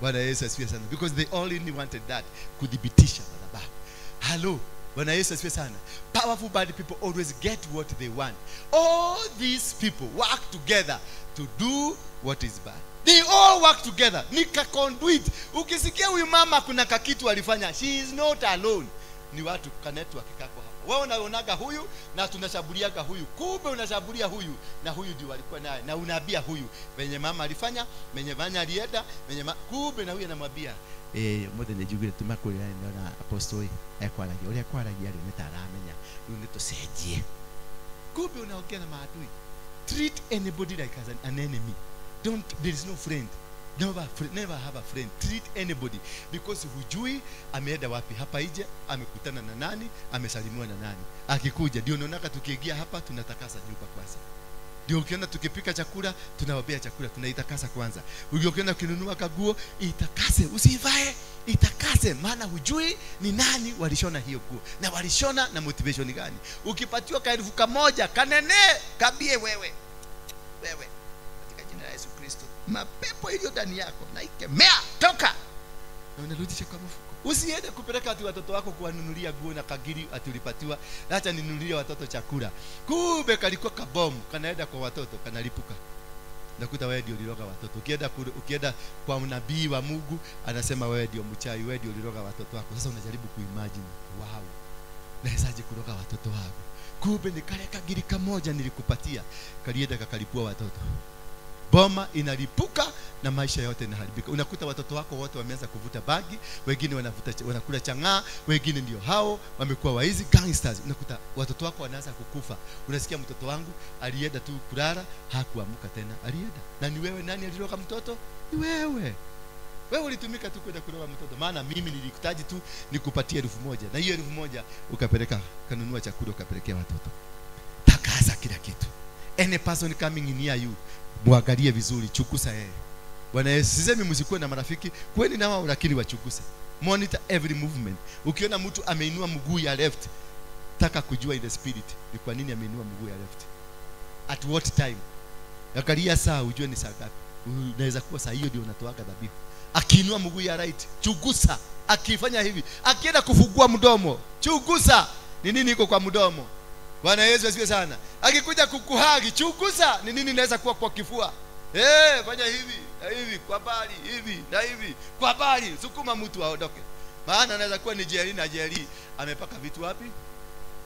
Bwana Yesu asifiwe sana, because they only wanted that, kudhibitisha madhabahu. Hello. Bwana Yesu asifiwe sana. Powerful bad people always get what they want. All these people work together to do what is bad. They all work together. Nika conduit. Ukisikia huyu mama kuna kakitu alifanya, she is not alone. Ni watu ka network kako hapa. Wewe unaonaga huyu na tunashabuliaga huyu. Kumbe unashabulia huyu na huyu ndio alikuwa naye, na unaambia huyu venye mama alifanya, venye vanya alienda, venye kumbe na huyu anamwambia mothe nĩ tumakũrĩra nĩona apostle ekwaragia ũrĩa kwaragia rĩu nĩtaramenya rĩu nĩtũcenjie. Kumbe unaongea na maadui. Treat anybody like as an enemy. Don't, there is no friend. Never have a friend. Treat anybody because hujui ameenda wapi hapa ije, amekutana na nani, amesalimiwa na nani. Akikuja ndio unaonaka tukiingia hapa tunatakasa nyumba kwanza. Ndio ukiona tukipika chakula tunawabea chakula tunaitakasa kwanza. Ukiona ukinunua kaguo itakase, usivae, itakase, maana hujui ni nani walishona hiyo nguo na walishona na motivation gani. Ukipatiwa ka 1,000 kanene kabie wewe. Wewe katika jina la Yesu Kristo, mapepo iliyo ndani yako na ikemea toka. Na unarudisha kwa mfuko. Usiende kupeleka ati watoto wako kuwanunulia nguo na kagiri ati ulipatiwa, acha ninunulie watoto chakula. Kumbe kalikuwa kabomu kanaenda kwa watoto kanalipuka. Nakuta wewe ndio uliroga watoto. Ukienda kwa nabii wa Mungu anasema wewe ndio mchawi, wewe ndio uliroga watoto wako. Sasa unajaribu kuimagine, wow, nawezaje kuroga watoto wangu? Kumbe ni kale kagiri kamoja nilikupatia kalienda kakalipua watoto. Boma inalipuka na maisha yote inaharibika. Unakuta watoto wako wote wameanza kuvuta bangi, wengine wanakula chang'aa, wengine ndio hao wamekuwa waizi, gangsters. Unakuta watoto wako wanaanza kukufa. Unasikia mtoto wangu alienda tu kulala, hakuamka tena, alienda. Na ni wewe, nani aliroga mtoto? Ni wewe. Wewe ulitumika tu kwenda kuroga mtoto. Maana mimi nilikutaji tu nikupatie 1,000, na hiyo 1,000 ukapeleka kanunua chakula ukapelekea watoto. Takaza kila kitu. Any person coming near you, muangalie vizuri, chukusa yeye. Bwana Yesu, sisemi msikuwe na marafiki, kweni na wao lakini wachukuse. Monitor every movement. Ukiona mtu ameinua mguu ya left, taka kujua in the spirit ni kwa nini ameinua mguu ya left. At what time? Angalia saa ujue ni saa ngapi. Unaweza kuwa saa hiyo ndio unatoaga dhabihu. Akiinua mguu ya right, chukusa. Akifanya hivi, akienda kufungua mdomo, chukusa. Ni nini iko kwa mdomo? Bwana Yesu asifiwe sana. Akikuja kukuhagi, chukusa ni nini inaweza kuwa kwa kifua. Fanya hivi na hivi kwa bali, hivi na hivi kwa bali, sukuma mtu aondoke. Maana anaweza kuwa ni jeri na jeri amepaka vitu wapi?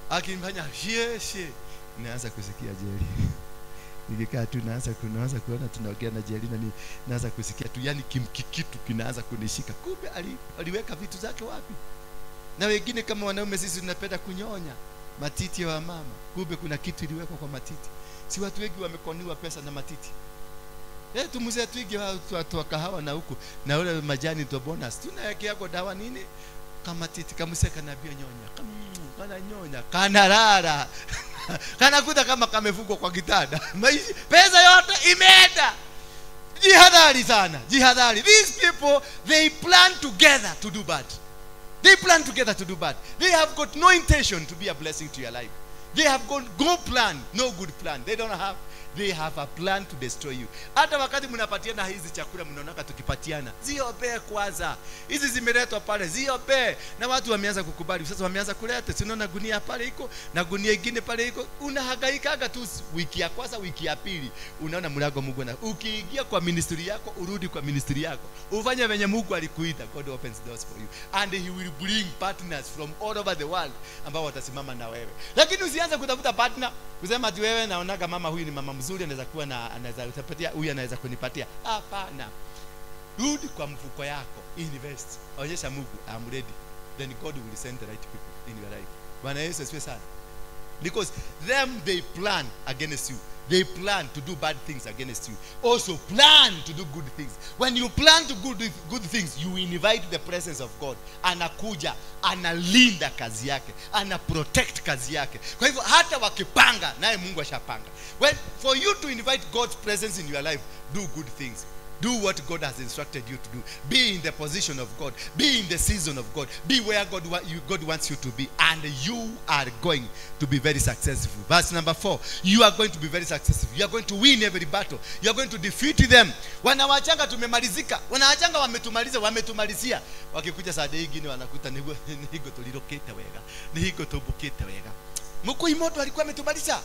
Akimfanya shie shie, naanza kusikia jeri. Nikikaa tu naanza kuona tunaongea na jeri na naanza kusikia tu, yani kimkikitu kinaanza kunishika. Kumbe aliweka vitu zake wapi? Na wengine kama wanaume sisi tunapenda kunyonya matiti ya mama. Kumbe kuna kitu iliwekwa kwa matiti. Si watu wengi wamekoniwa pesa na matiti. Tumuze twige watu wa kahawa na huko na ule majani to bonus. Tunawekea kwa dawa nini? Kama titi kamseka na bio nyonya. Kana nyonya, kana rara. Kana kuta kama kamefungwa kwa kitanda. Pesa yote imeenda. Jihadhari sana, jihadhari. These people, they plan together to do bad. They plan together to do bad. They have got no intention to be a blessing to your life. They have got no plan, no good plan. They don't have. They have a plan to destroy you. Hata wakati mnapatiana hizi chakula, mnaonaka tukipatiana, ziobee kwanza. Hizi zimeletwa pale, ziobee. Na watu wameanza kukubali. Sasa wameanza kuleta. Si unaona gunia pale iko na gunia ingine pale iko. Unahangaikaga tu wiki ya kwanza, wiki ya pili. Unaona mlango Mungu na ukiingia kwa ministry yako, urudi kwa ministry yako. Ufanye venye Mungu alikuita. God opens doors for you. And he will bring partners from all over the world ambao watasimama na wewe. Lakini usianze kutafuta partner kusema ati wewe naonaga mama huyu ni mama mzuri, anaweza kuwa na anaweza utapatia huyu, anaweza kunipatia. Hapana. Rudi kwa mfuko yako, invest. Onyesha Mungu I'm ready. Then God will send the right people in your life. Bwana Yesu asifiwe sana. Because them, they plan against you. They plan to do bad things against you. Also plan to do good things. When you plan to do good things, you invite the presence of God. Anakuja, analinda kazi yake, ana protect kazi yake. Kwa hivyo hata wakipanga, naye Mungu ashapanga. When for you to invite God's presence in your life, do good things. Do what God has instructed you to do. Be in the position of God. Be in the season of God. Be where God wants you to be. And you are going to be very successful. Verse number 4. You are going to be very successful. You are going to win every battle. You are going to defeat them. Wanawachanga tumemalizika. Wanawachanga wametumaliza, wametumalizia. Wakikuja saa nyingine wanakuta nigo tulilokete wega. Nigo tubukete wega. Mkuu moto alikuwa ametumaliza.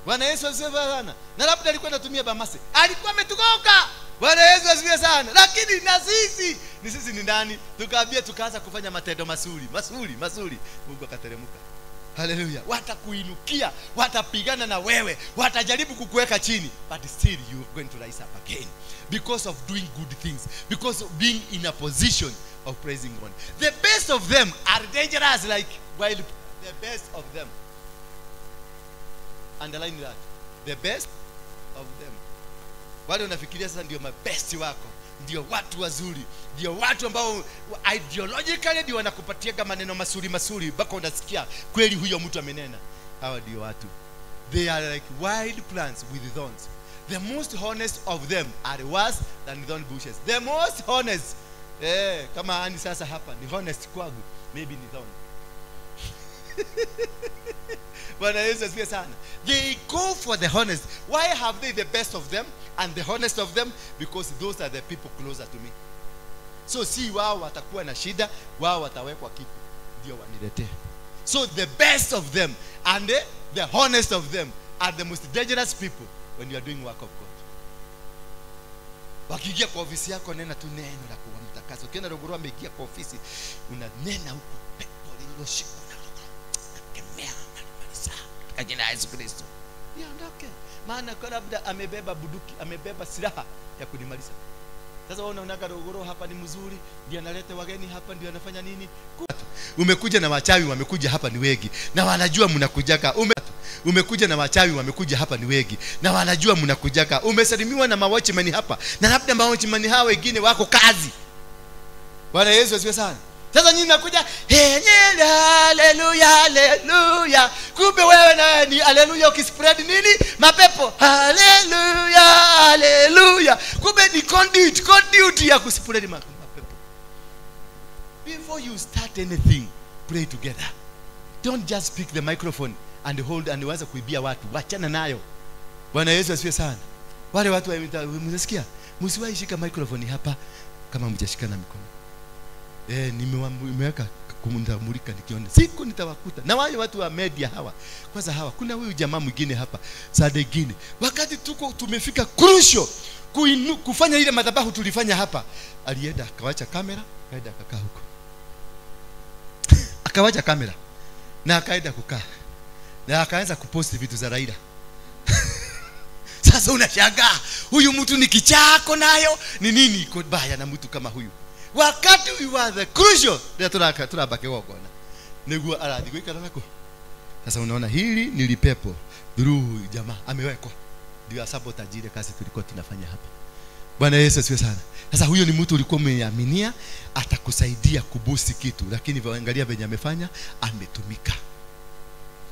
Bwana Yesu asifiwe sana. Na labda alikuwa anatumia bamase. Alikuwa ametugoka. Bwana Yesu asifiwe sana. Lakini na sisi, ni sisi ni nani? Tukaambia tukaanza kufanya matendo mazuri, mazuri, mazuri. Mungu akateremka. Haleluya. Watakuinukia, watapigana na wewe, watajaribu kukuweka chini, but still you are going to rise up again because of doing good things, because of being in a position of praising God. The best of them are dangerous like wild. The best of them. Underline that. The best of them. Wale unafikiria sasa ndio mabest wako, ndio watu wazuri, ndio watu ambao ideologically ndio wanakupatia maneno mazuri mazuri mpaka unasikia kweli huyo mtu amenena. Hawa ndio watu. They are like wild plants with thorns. The most honest of them are worse than thorn bushes. The most honest. Kama ani sasa hapa ni honest kwangu, maybe ni thorn. Bwana Yesu asifiwe sana. They go for the honest. Why have they the best of them and the honest of them? Because those are the people closer to me. So si wao watakuwa na shida, wao watawekwa kitu ndio waniletee. So the best of them and the honest of them are the most dangerous people when you are doing work of God. Wakiingia kwa ofisi yako, nena tu neno la kuwa mtakaso. Ukienda Rogoro ameingia kwa ofisi, unanena huko pepo lililoshika kemea katika jina la Yesu Kristo. Niondoke. Maana kwa labda amebeba bunduki, amebeba silaha ya kunimaliza. Sasa wewe unaona Rogoro hapa ni mzuri, ndiye analeta wageni hapa, ndiye anafanya nini? Umekuja na wachawi wamekuja hapa ni wengi. Na wanajua mnakujaka. Umekuja na wachawi wamekuja hapa ni wengi. Na wanajua mnakujaka. Umesalimiwa na mawatchman hapa. Na labda mawatchman hao wengine wako kazi. Bwana Yesu asifiwe sana. Sasa nyinyi mnakuja, haleluya, haleluya. Kumbe wewe na ni haleluya ukispread nini? Mapepo. Haleluya, haleluya. Kumbe ni conduit ya kuspread mapepo. Before you start anything, pray together. Don't just pick the microphone and hold and uanze kuibia watu. Wachana nayo. Bwana Yesu asifiwe sana. Wale watu mnasikia? Msiwahi shika microphone hapa kama mjashikana mikono. Nimeweka kumundamulika nikiona. Siku nitawakuta. Na wale watu wa media hawa. Kwanza hawa kuna huyu jamaa mwingine hapa Sadegine. Wakati tuko tumefika crucial kufanya ile madhabahu tulifanya hapa, alienda akawacha kamera, akaenda akakaa huko. Akawacha kamera na akaenda kukaa. Na akaanza kuposti vitu za Raila. Sasa unashangaa, huyu mtu ni kichako nayo, ni nini iko baya na mtu kama huyu? Wakati we were the crucial, ndio tunabaki wako na. Niguo arathi gwikara nako. Sasa unaona hili ni lipepo through jamaa amewekwa. Ndio sabotage ile kazi tulikuwa tunafanya hapa. Bwana Yesu asifiwe sana. Sasa huyo ni mtu ulikuwa umeaminia atakusaidia kubusi kitu, lakini angalia venye amefanya, ametumika.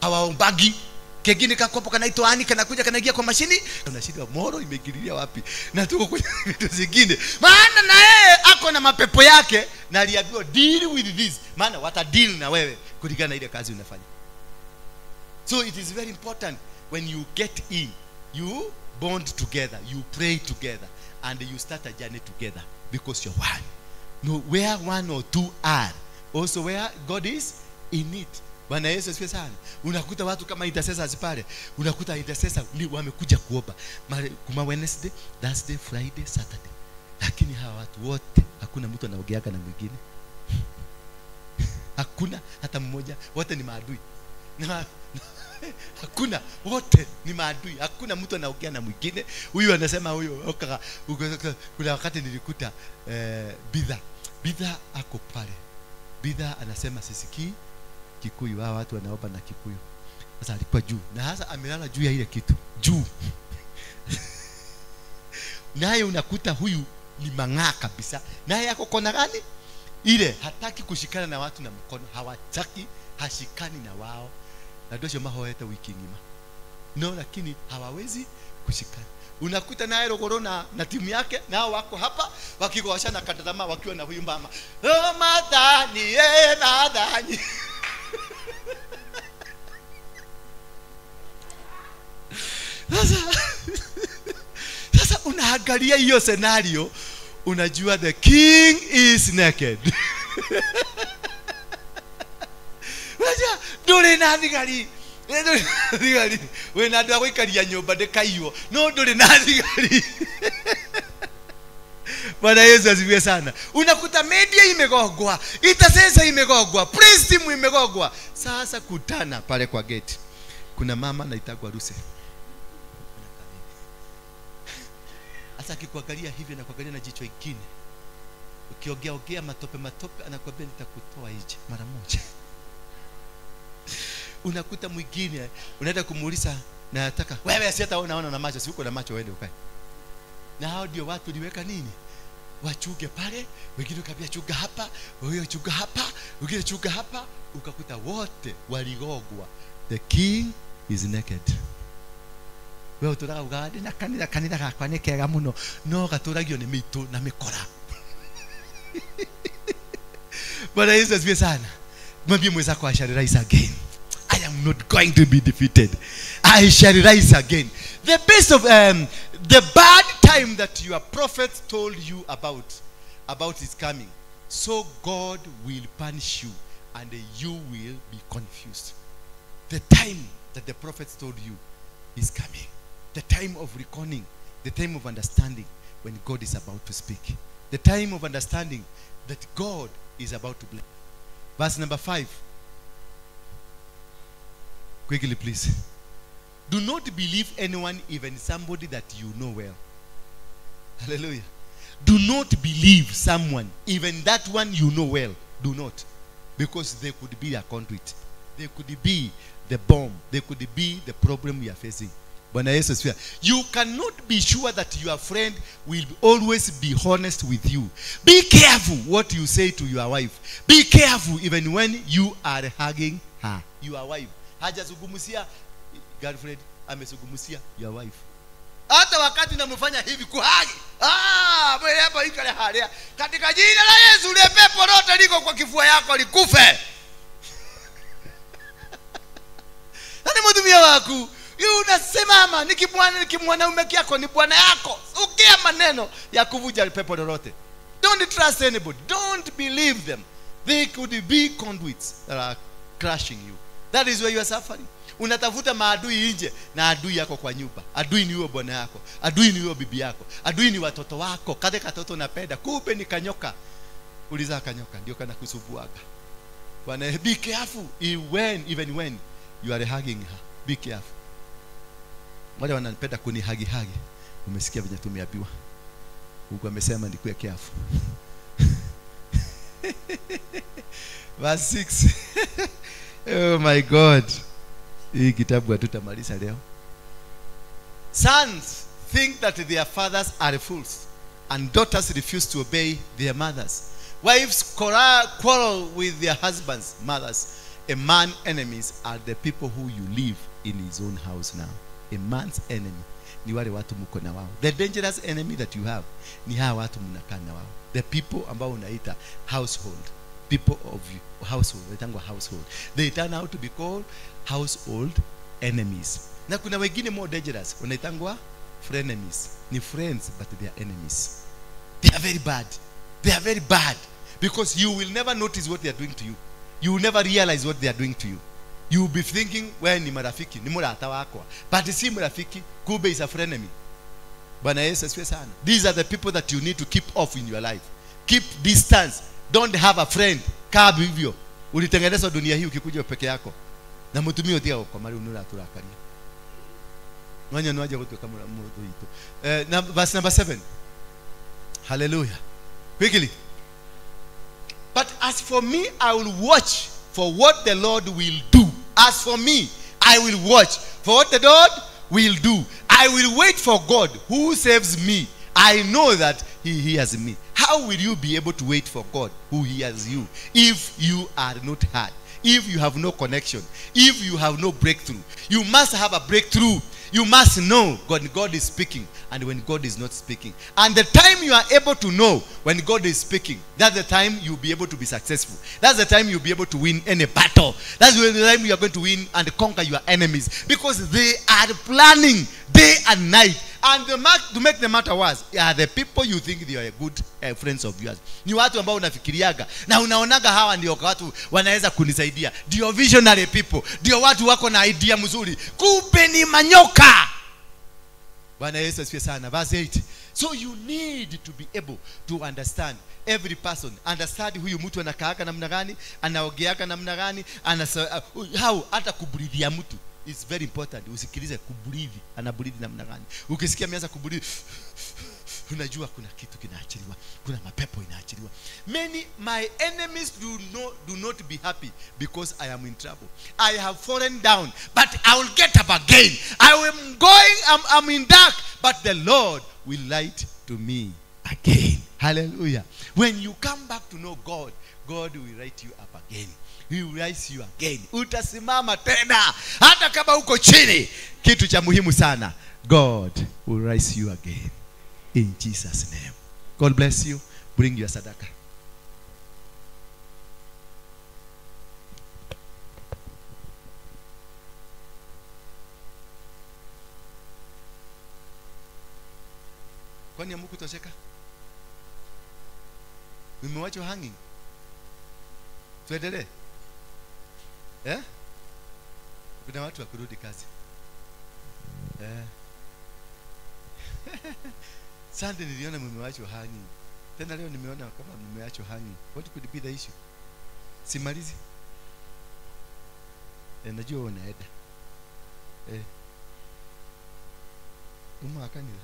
Hawaombagi. Kengine kakopo kanaitwa ani kanakuja kanaingia kwa mashini, unashindwa moro imeingililia wapi? Na tuko kwenye vitu zingine. Maana na yeye ako na mapepo yake na aliambiwa deal with this. Maana wata deal na wewe kulingana na ile kazi unafanya. So it is very important when you get in, you bond together, you pray together, and you start a journey together because you're one. No, where one or two are, also where God is in it. Bwana Yesu asifiwe sana. Unakuta watu kama intercessors pale, unakuta intercessor ni wamekuja kuomba kuma Wednesday, Thursday, Friday, Saturday. Lakini hawa watu wote hakuna mtu anaogeaga na mwingine. Hakuna hata mmoja, wote ni maadui. Hakuna, wote ni maadui. Hakuna mtu anaongea na mwingine. Huyu anasema huyo. Kuna wakati nilikuta Bidha ako pale. Bidha anasema sisikii Kikuyu, hawa watu wanaomba na Kikuyu. Sasa alikuwa juu. Na hasa amelala juu ya ile kitu. Juu. Naye unakuta huyu ni mang'aa kabisa. Naye ako kona gani? Ile hataki kushikana na watu na mkono, hawataki, hashikani na wao. Na ndio mahoeta wiki nzima. No, lakini hawawezi kushikana. Unakuta naye Rogoro na timu yake nao wako hapa wakigoshana katatama wakiwa na huyu mama. Oh madani, eh madani. Sasa unaangalia hiyo scenario, unajua the king is naked. Unajua nduri na thigari. Nduri na thigari. Wena andu a guikaria nyumba ndikaiywo. No nduri na thigari. Bwana Yesu asifiwe sana. Unakuta media imegogwa, intercessor imegogwa, praise team imegogwa. Sasa kutana pale kwa gate. Kuna mama anaitwa Ruse. Hata akikuangalia hivi na kuangalia na jicho lingine, ukiongea ongea matope matope, anakuambia nitakutoa nje mara moja. Unakuta mwingine unaenda kumuuliza na nataka wewe, si hata unaona na macho, si uko na macho wewe ukae. Na hao ndio watu liweka nini? Wachuge pale, wengine ukabia chuga hapa, wewe chuga hapa, wengine chuga hapa, ukakuta wote waligogwa. The king is naked. Wewe uturaga ugande na kanitha kanitha gakwa nĩ kega mũno no gatũragio nĩ mĩitũ na mĩkora. Bwana Yesu asifiwe sana. Mwambie mwenzako, I shall rise again. I am not going to be defeated. I shall rise again. The best of the bad time that your prophet told you about is coming. So God will punish you and you will be confused. The time that the prophet told you is coming. The time of reckoning, the time of understanding when God is about to speak. The time of understanding that God is about to bless. Verse number 5. Quickly, please. Do not believe anyone, even somebody that you know well. Hallelujah. Do not believe someone, even that one you know well. Do not. Because they could be a conduit. They could be the bomb. They could be the problem we are facing. Bwana Yesu asifiwe. You cannot be sure that your friend will always be honest with you. Be careful what you say to your wife. Be careful even when you are hugging her. Your wife. Hajazungumzia girlfriend, amezungumzia your wife. Hata wakati namfanya hivi kuhagi. Ah, wewe hapa ikale halia. Katika jina la Yesu ile pepo lote liko kwa kifua yako likufe. Nani mtumia wako? Unasimama ni kibwana, ni kimwanaume yako, ni bwana yako. Ukia maneno ya kuvuja pepo lolote. Don't trust anybody. Don't believe them. They could be conduits that are crushing you. That is where you are suffering. Unatafuta maadui nje na adui yako kwa nyumba. Adui ni huyo bwana yako. Adui ni huyo bibi yako. Adui ni watoto wako. Kale katoto unapenda, kumbe ni kanyoka. Uliza kanyoka ndio kana kusubuaga. Bwana, be careful even when you are hugging her. Be careful. Wale wanapenda kunihagi hagi. Umesikia vile tumeambiwa. Mungu amesema nikuwe careful. Verse 6. Oh my God. Hii kitabu hatutamaliza leo. Sons think that their fathers are fools, and daughters refuse to obey their mothers. Wives quarrel with their husbands' mothers. A man's enemies are the people who you live in his own house now. A man's enemy ni wale watu mko na wao. The dangerous enemy that you have ni hawa watu mnakaa na wao. The people ambao unaita household. People of household, waitangwa household. They turn out to be called household enemies. Na kuna wengine more dangerous, wanaitangwa Frenemies. Ni friends, but they are enemies. They are very bad. They are very bad. Because you will never notice what they are doing to you. You will never realize what they are doing to you. You will be thinking, well, ni marafiki, ni murata wako. But si marafiki, kumbe is a frenemy. Bwana Yesu asifiwe sana. These are the people that you need to keep off in your life. Keep distance. Don't have a friend. Kaa hivyo. Ulitengenezwa dunia hii ukikuja peke yako. Na mtumio utia kwa mali unura turakaria. Mwanya nwaje kutoka mtu ito. Verse number 7. Hallelujah. Quickly. But as for me, I will watch for what the Lord will do. As for me, I will watch for what the Lord will do. I will wait for God who saves me. I know that he hears me. How will you be able to wait for God who hears you if you are not heard? If you have no connection? If you have no breakthrough? You must have a breakthrough. You must know when God is speaking and when God is not speaking. And the time you are able to know when God is speaking, that's the time you'll be able to be successful. That's the time you'll be able to win any battle. That's the time you are going to win and conquer your enemies. Because they are planning day and night. And to make the matter worse, are the people you think they are good friends of yours. Ni watu ambao unafikiriaga na unaonaga hawa ndio watu wanaweza kunisaidia. Ndio visionary people. Ndio watu wako na idea mzuri. Kumbe ni manyoka. Bwana Yesu asifiwe sana. Verse 8. So you need to be able to understand every person. Understand huyu mtu anakaaka namna gani, anaogeaka namna gani, how hata kubreathe mtu. It's very important. Usikilize kubreathe, anabreathe namna gani. Ukisikia ameanza kubreathe, unajua kuna kitu kinaachiliwa, kuna mapepo inaachiliwa. Many my enemies do not be happy because I am in trouble. I have fallen down, but I will get up again. I am going, I'm in dark, but the Lord will light to me again. Hallelujah. When you come back to know God, God will light you up again. He will rise you again. Utasimama tena hata kama uko chini. Kitu cha muhimu sana, God will rise you again in Jesus' name. God bless you. Bring your sadaka. Kwani hamkutosheka? Mmewachwa hanging. Tuendelee. Eh? Kuna watu wa kurudi kazi. Eh. Sunday niliona mmewachwa hanging. Tena leo nimeona kama mmewachwa hanging. What could be the issue? Simalizi. Najua unaenda. Eh. Uma akanira.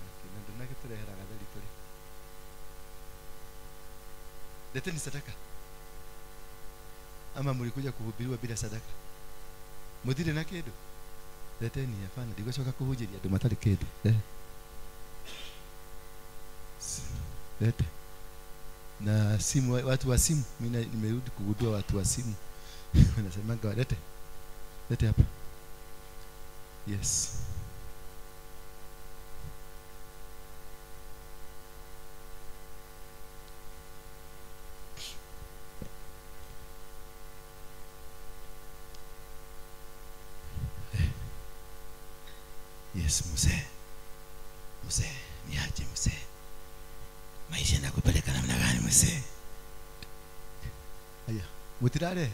Okay, na ndonake turehera gatheri turi. Leteni sadaka. Ama mlikuja kuhubiriwa bila sadaka? Mudire na kindu? Leteni, hapana, ndigocoka kuhunjĩria andũ matarĩ kĩndũ. Lete. Na simu, watu wa simu, mimi nimerudi kugundua watu wa simu. Wanasemanga lete. Lete hapa. Yes. Yes, mzee. Mzee, niaje mzee. Maisha yanakupeleka namna gani mzee? Haya, mutirare.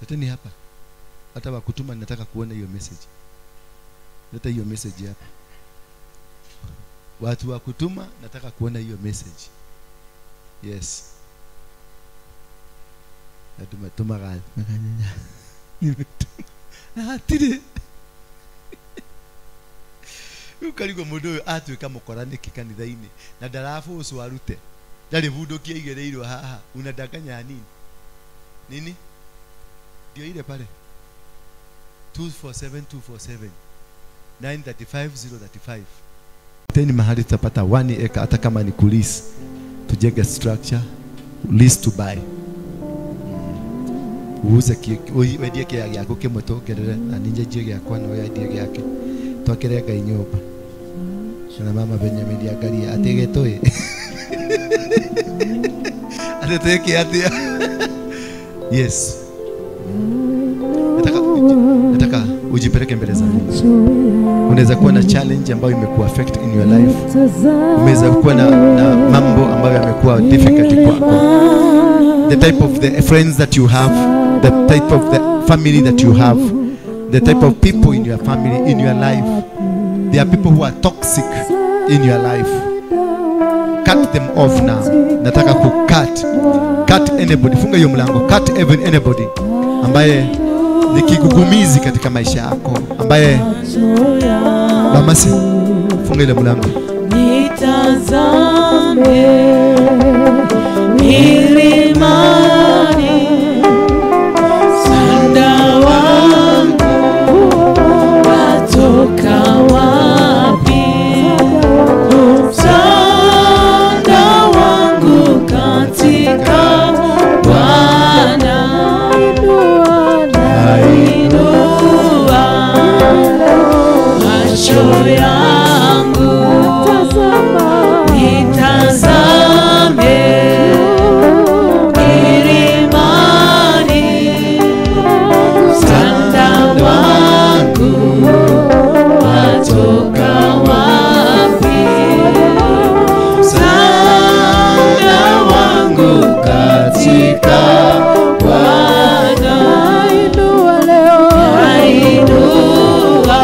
Leteni hapa. Hata wakutuma ninataka kuona hiyo message. Leta hiyo message hapa. Watu wakutuma nataka kuona hiyo message. Yes. Natuma tuma gani? Nimetuma. Hatire. Ukarigwo mundu uyu atuika mukora niki kanitha-ini na ndarabucwo arute ndarĩ bunduki aigereirwo haha. Unadanganya nini? Nini? Ndio ile pale 247 247 935 035. Teni mahali tutapata 1 acre hata kama ni kulease, tujenge structure, lease to buy. Uuze wendie kĩa gĩaku kĩmwe tuongerere na ninje njie gĩakwa na ũyũ endie gĩake twakĩre Ngai nyũmba. Na mama Benjamin angaria atĩ gĩtũĩ atĩ twĩke atĩa. Yes, nataka Ujipeleke mbele za Mungu. Unaweza kuwa na challenge ambayo imekuwa affect in your life. Unaweza kuwa na mambo ambayo yamekuwa difficult kwako. The type of the friends that you have, the type of the family that you have, the type of people in your family, in your life. There are people who are toxic in your life. Cut them off now. Nataka ku cut. Cut anybody. Funga hiyo mlango. Cut even anybody ambaye ni kigugumizi katika maisha yako, ambaye Bamasi, funga ile mlango. Nitazame milimani, msaada wangu watoka wapi? Msaada wangu katika Bwana. Nainua macho yangu nitazame milimani, msaada wangu watoka wapi? Msaada wangu katika Bwana. Nainua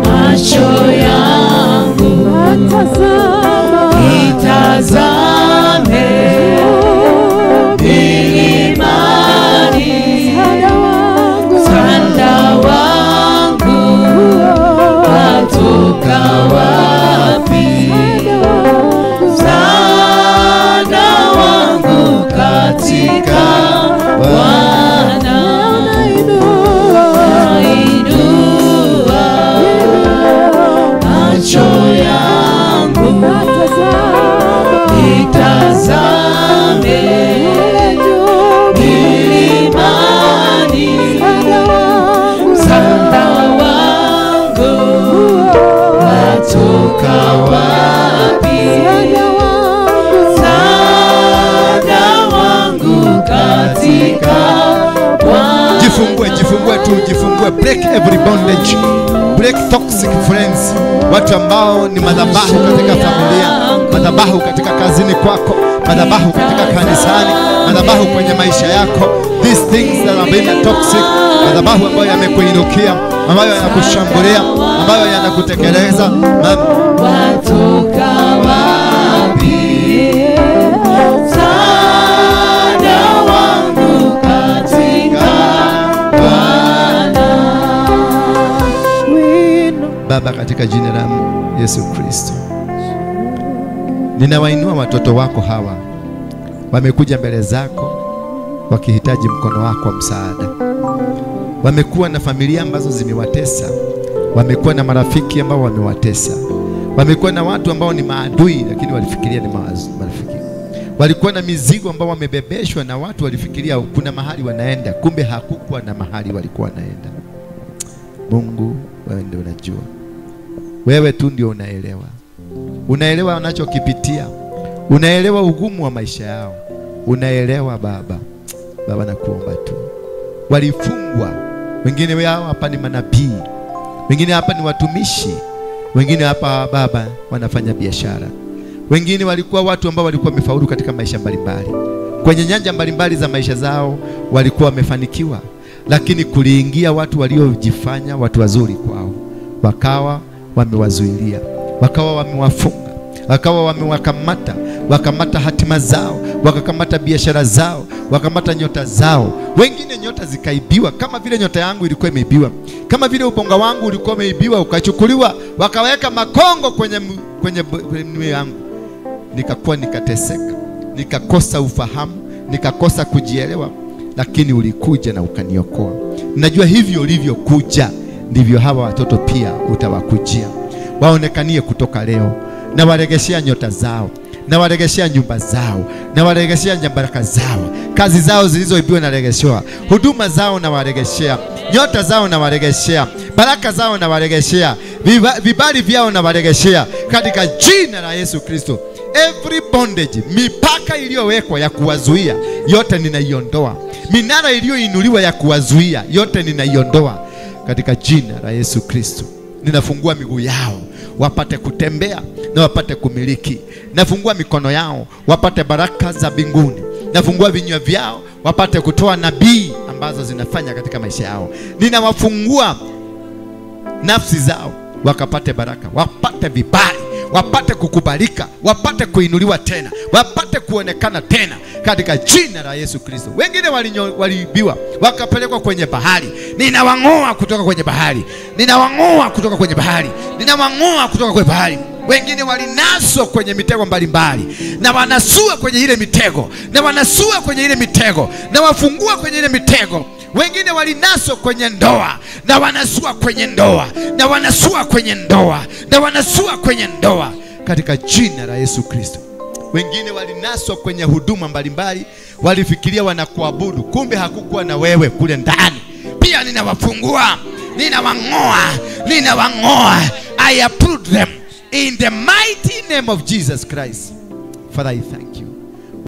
macho yangu nitazame milimani, msaada wangu watoka wapi? Msaada wangu katika Bwana. Nainua macho yangu nitazame milimani, msaada wangu watoka wapi? Msaada wangu katika Bwana. Jifungue, jifungue tu, jifungue. Break every bondage. Break toxic friends. Watu ambao ni madhabahu katika familia, madhabahu katika kazini kwako, madhabahu katika kanisani, madhabahu kwenye maisha yako. These things that have been toxic, madhabahu ambayo yamekuinukia, ambayo yanakushambulia, ambayo yanakutekeleza. Watoka wapi? Msaada wangu katika Bwana. Baba, katika jina la Yesu Kristo, ninawainua watoto wako hawa. Wamekuja mbele zako wakihitaji mkono wako wa msaada. Wamekuwa na familia ambazo zimewatesa, wamekuwa na marafiki ambao wamewatesa, wamekuwa na watu ambao ni maadui lakini walifikiria ni marafiki. Walikuwa na mizigo ambao wamebebeshwa na watu walifikiria kuna mahali wanaenda, kumbe hakukuwa na mahali walikuwa wanaenda. Mungu, wewe ndio unajua. Wewe tu ndio unaelewa. Unaelewa wanachokipitia. Unaelewa ugumu wa maisha yao. Unaelewa Baba. Baba, nakuomba tu. Walifungwa. Wengine wao hapa ni manabii. Wengine hapa ni watumishi. Wengine hapa Baba wanafanya biashara. Wengine walikuwa watu ambao walikuwa wamefaulu katika maisha mbalimbali. Kwenye nyanja mbalimbali za maisha zao walikuwa wamefanikiwa. Lakini kuliingia watu waliojifanya watu wazuri kwao, wakawa wamewazuilia, wakawa wamewafunga, wakawa wamewakamata, wakamata hatima zao, wakakamata biashara zao, wakamata nyota zao. Wengine nyota zikaibiwa, kama vile nyota yangu ilikuwa imeibiwa, kama vile ubongo wangu ulikuwa umeibiwa ukachukuliwa, wakaweka makongo kwenye mioyo yangu. Nikakuwa nikateseka, nikakosa ufahamu, nikakosa kujielewa, lakini ulikuja na ukaniokoa. Najua hivyo ulivyokuja ndivyo hawa watoto pia utawakujia. Waonekanie kutoka leo, na waregeshea nyota zao, na waregeshea nyumba zao, na waregeshea baraka zao, kazi zao zilizoibiwa na regeshewa, huduma zao na waregeshea, nyota zao na waregeshea, baraka zao na waregeshea, vibali vyao na waregeshea, katika jina la Yesu Kristo. Every bondage, mipaka iliyowekwa ya kuwazuia, yote ninaiondoa. Minara iliyoinuliwa ya kuwazuia, yote ninaiondoa. katika jina la Yesu Kristo. Ninafungua miguu yao wapate kutembea na wapate kumiliki. Nafungua mikono yao wapate baraka za mbinguni. Nafungua vinywa vyao wapate kutoa nabii ambazo zinafanya katika maisha yao. Ninawafungua nafsi zao wakapate baraka, wapate vibali, wapate kukubalika, wapate kuinuliwa tena, wapate kuonekana tena katika jina la Yesu Kristo. Wengine waliibiwa wakapelekwa kwenye bahari. Ninawang'oa kutoka kwenye bahari, ninawang'oa kutoka kwenye bahari, ninawang'oa kutoka kwenye bahari. Wengine walinaswa kwenye mitego mbalimbali, na wanasua kwenye ile mitego, na wanasua kwenye ile mitego, na wafungua kwenye ile mitego. Wengine walinaswa kwenye ndoa, na wanasua kwenye ndoa, na wanasua kwenye ndoa, na wanasua kwenye ndoa katika jina la Yesu Kristo. Wengine walinaswa kwenye huduma mbalimbali, walifikiria wanakuabudu, kumbe hakukuwa na wewe kule ndani. Pia ninawafungua, ninawang'oa, ninawang'oa. I uproot them in the mighty name of Jesus Christ. Father, I thank you.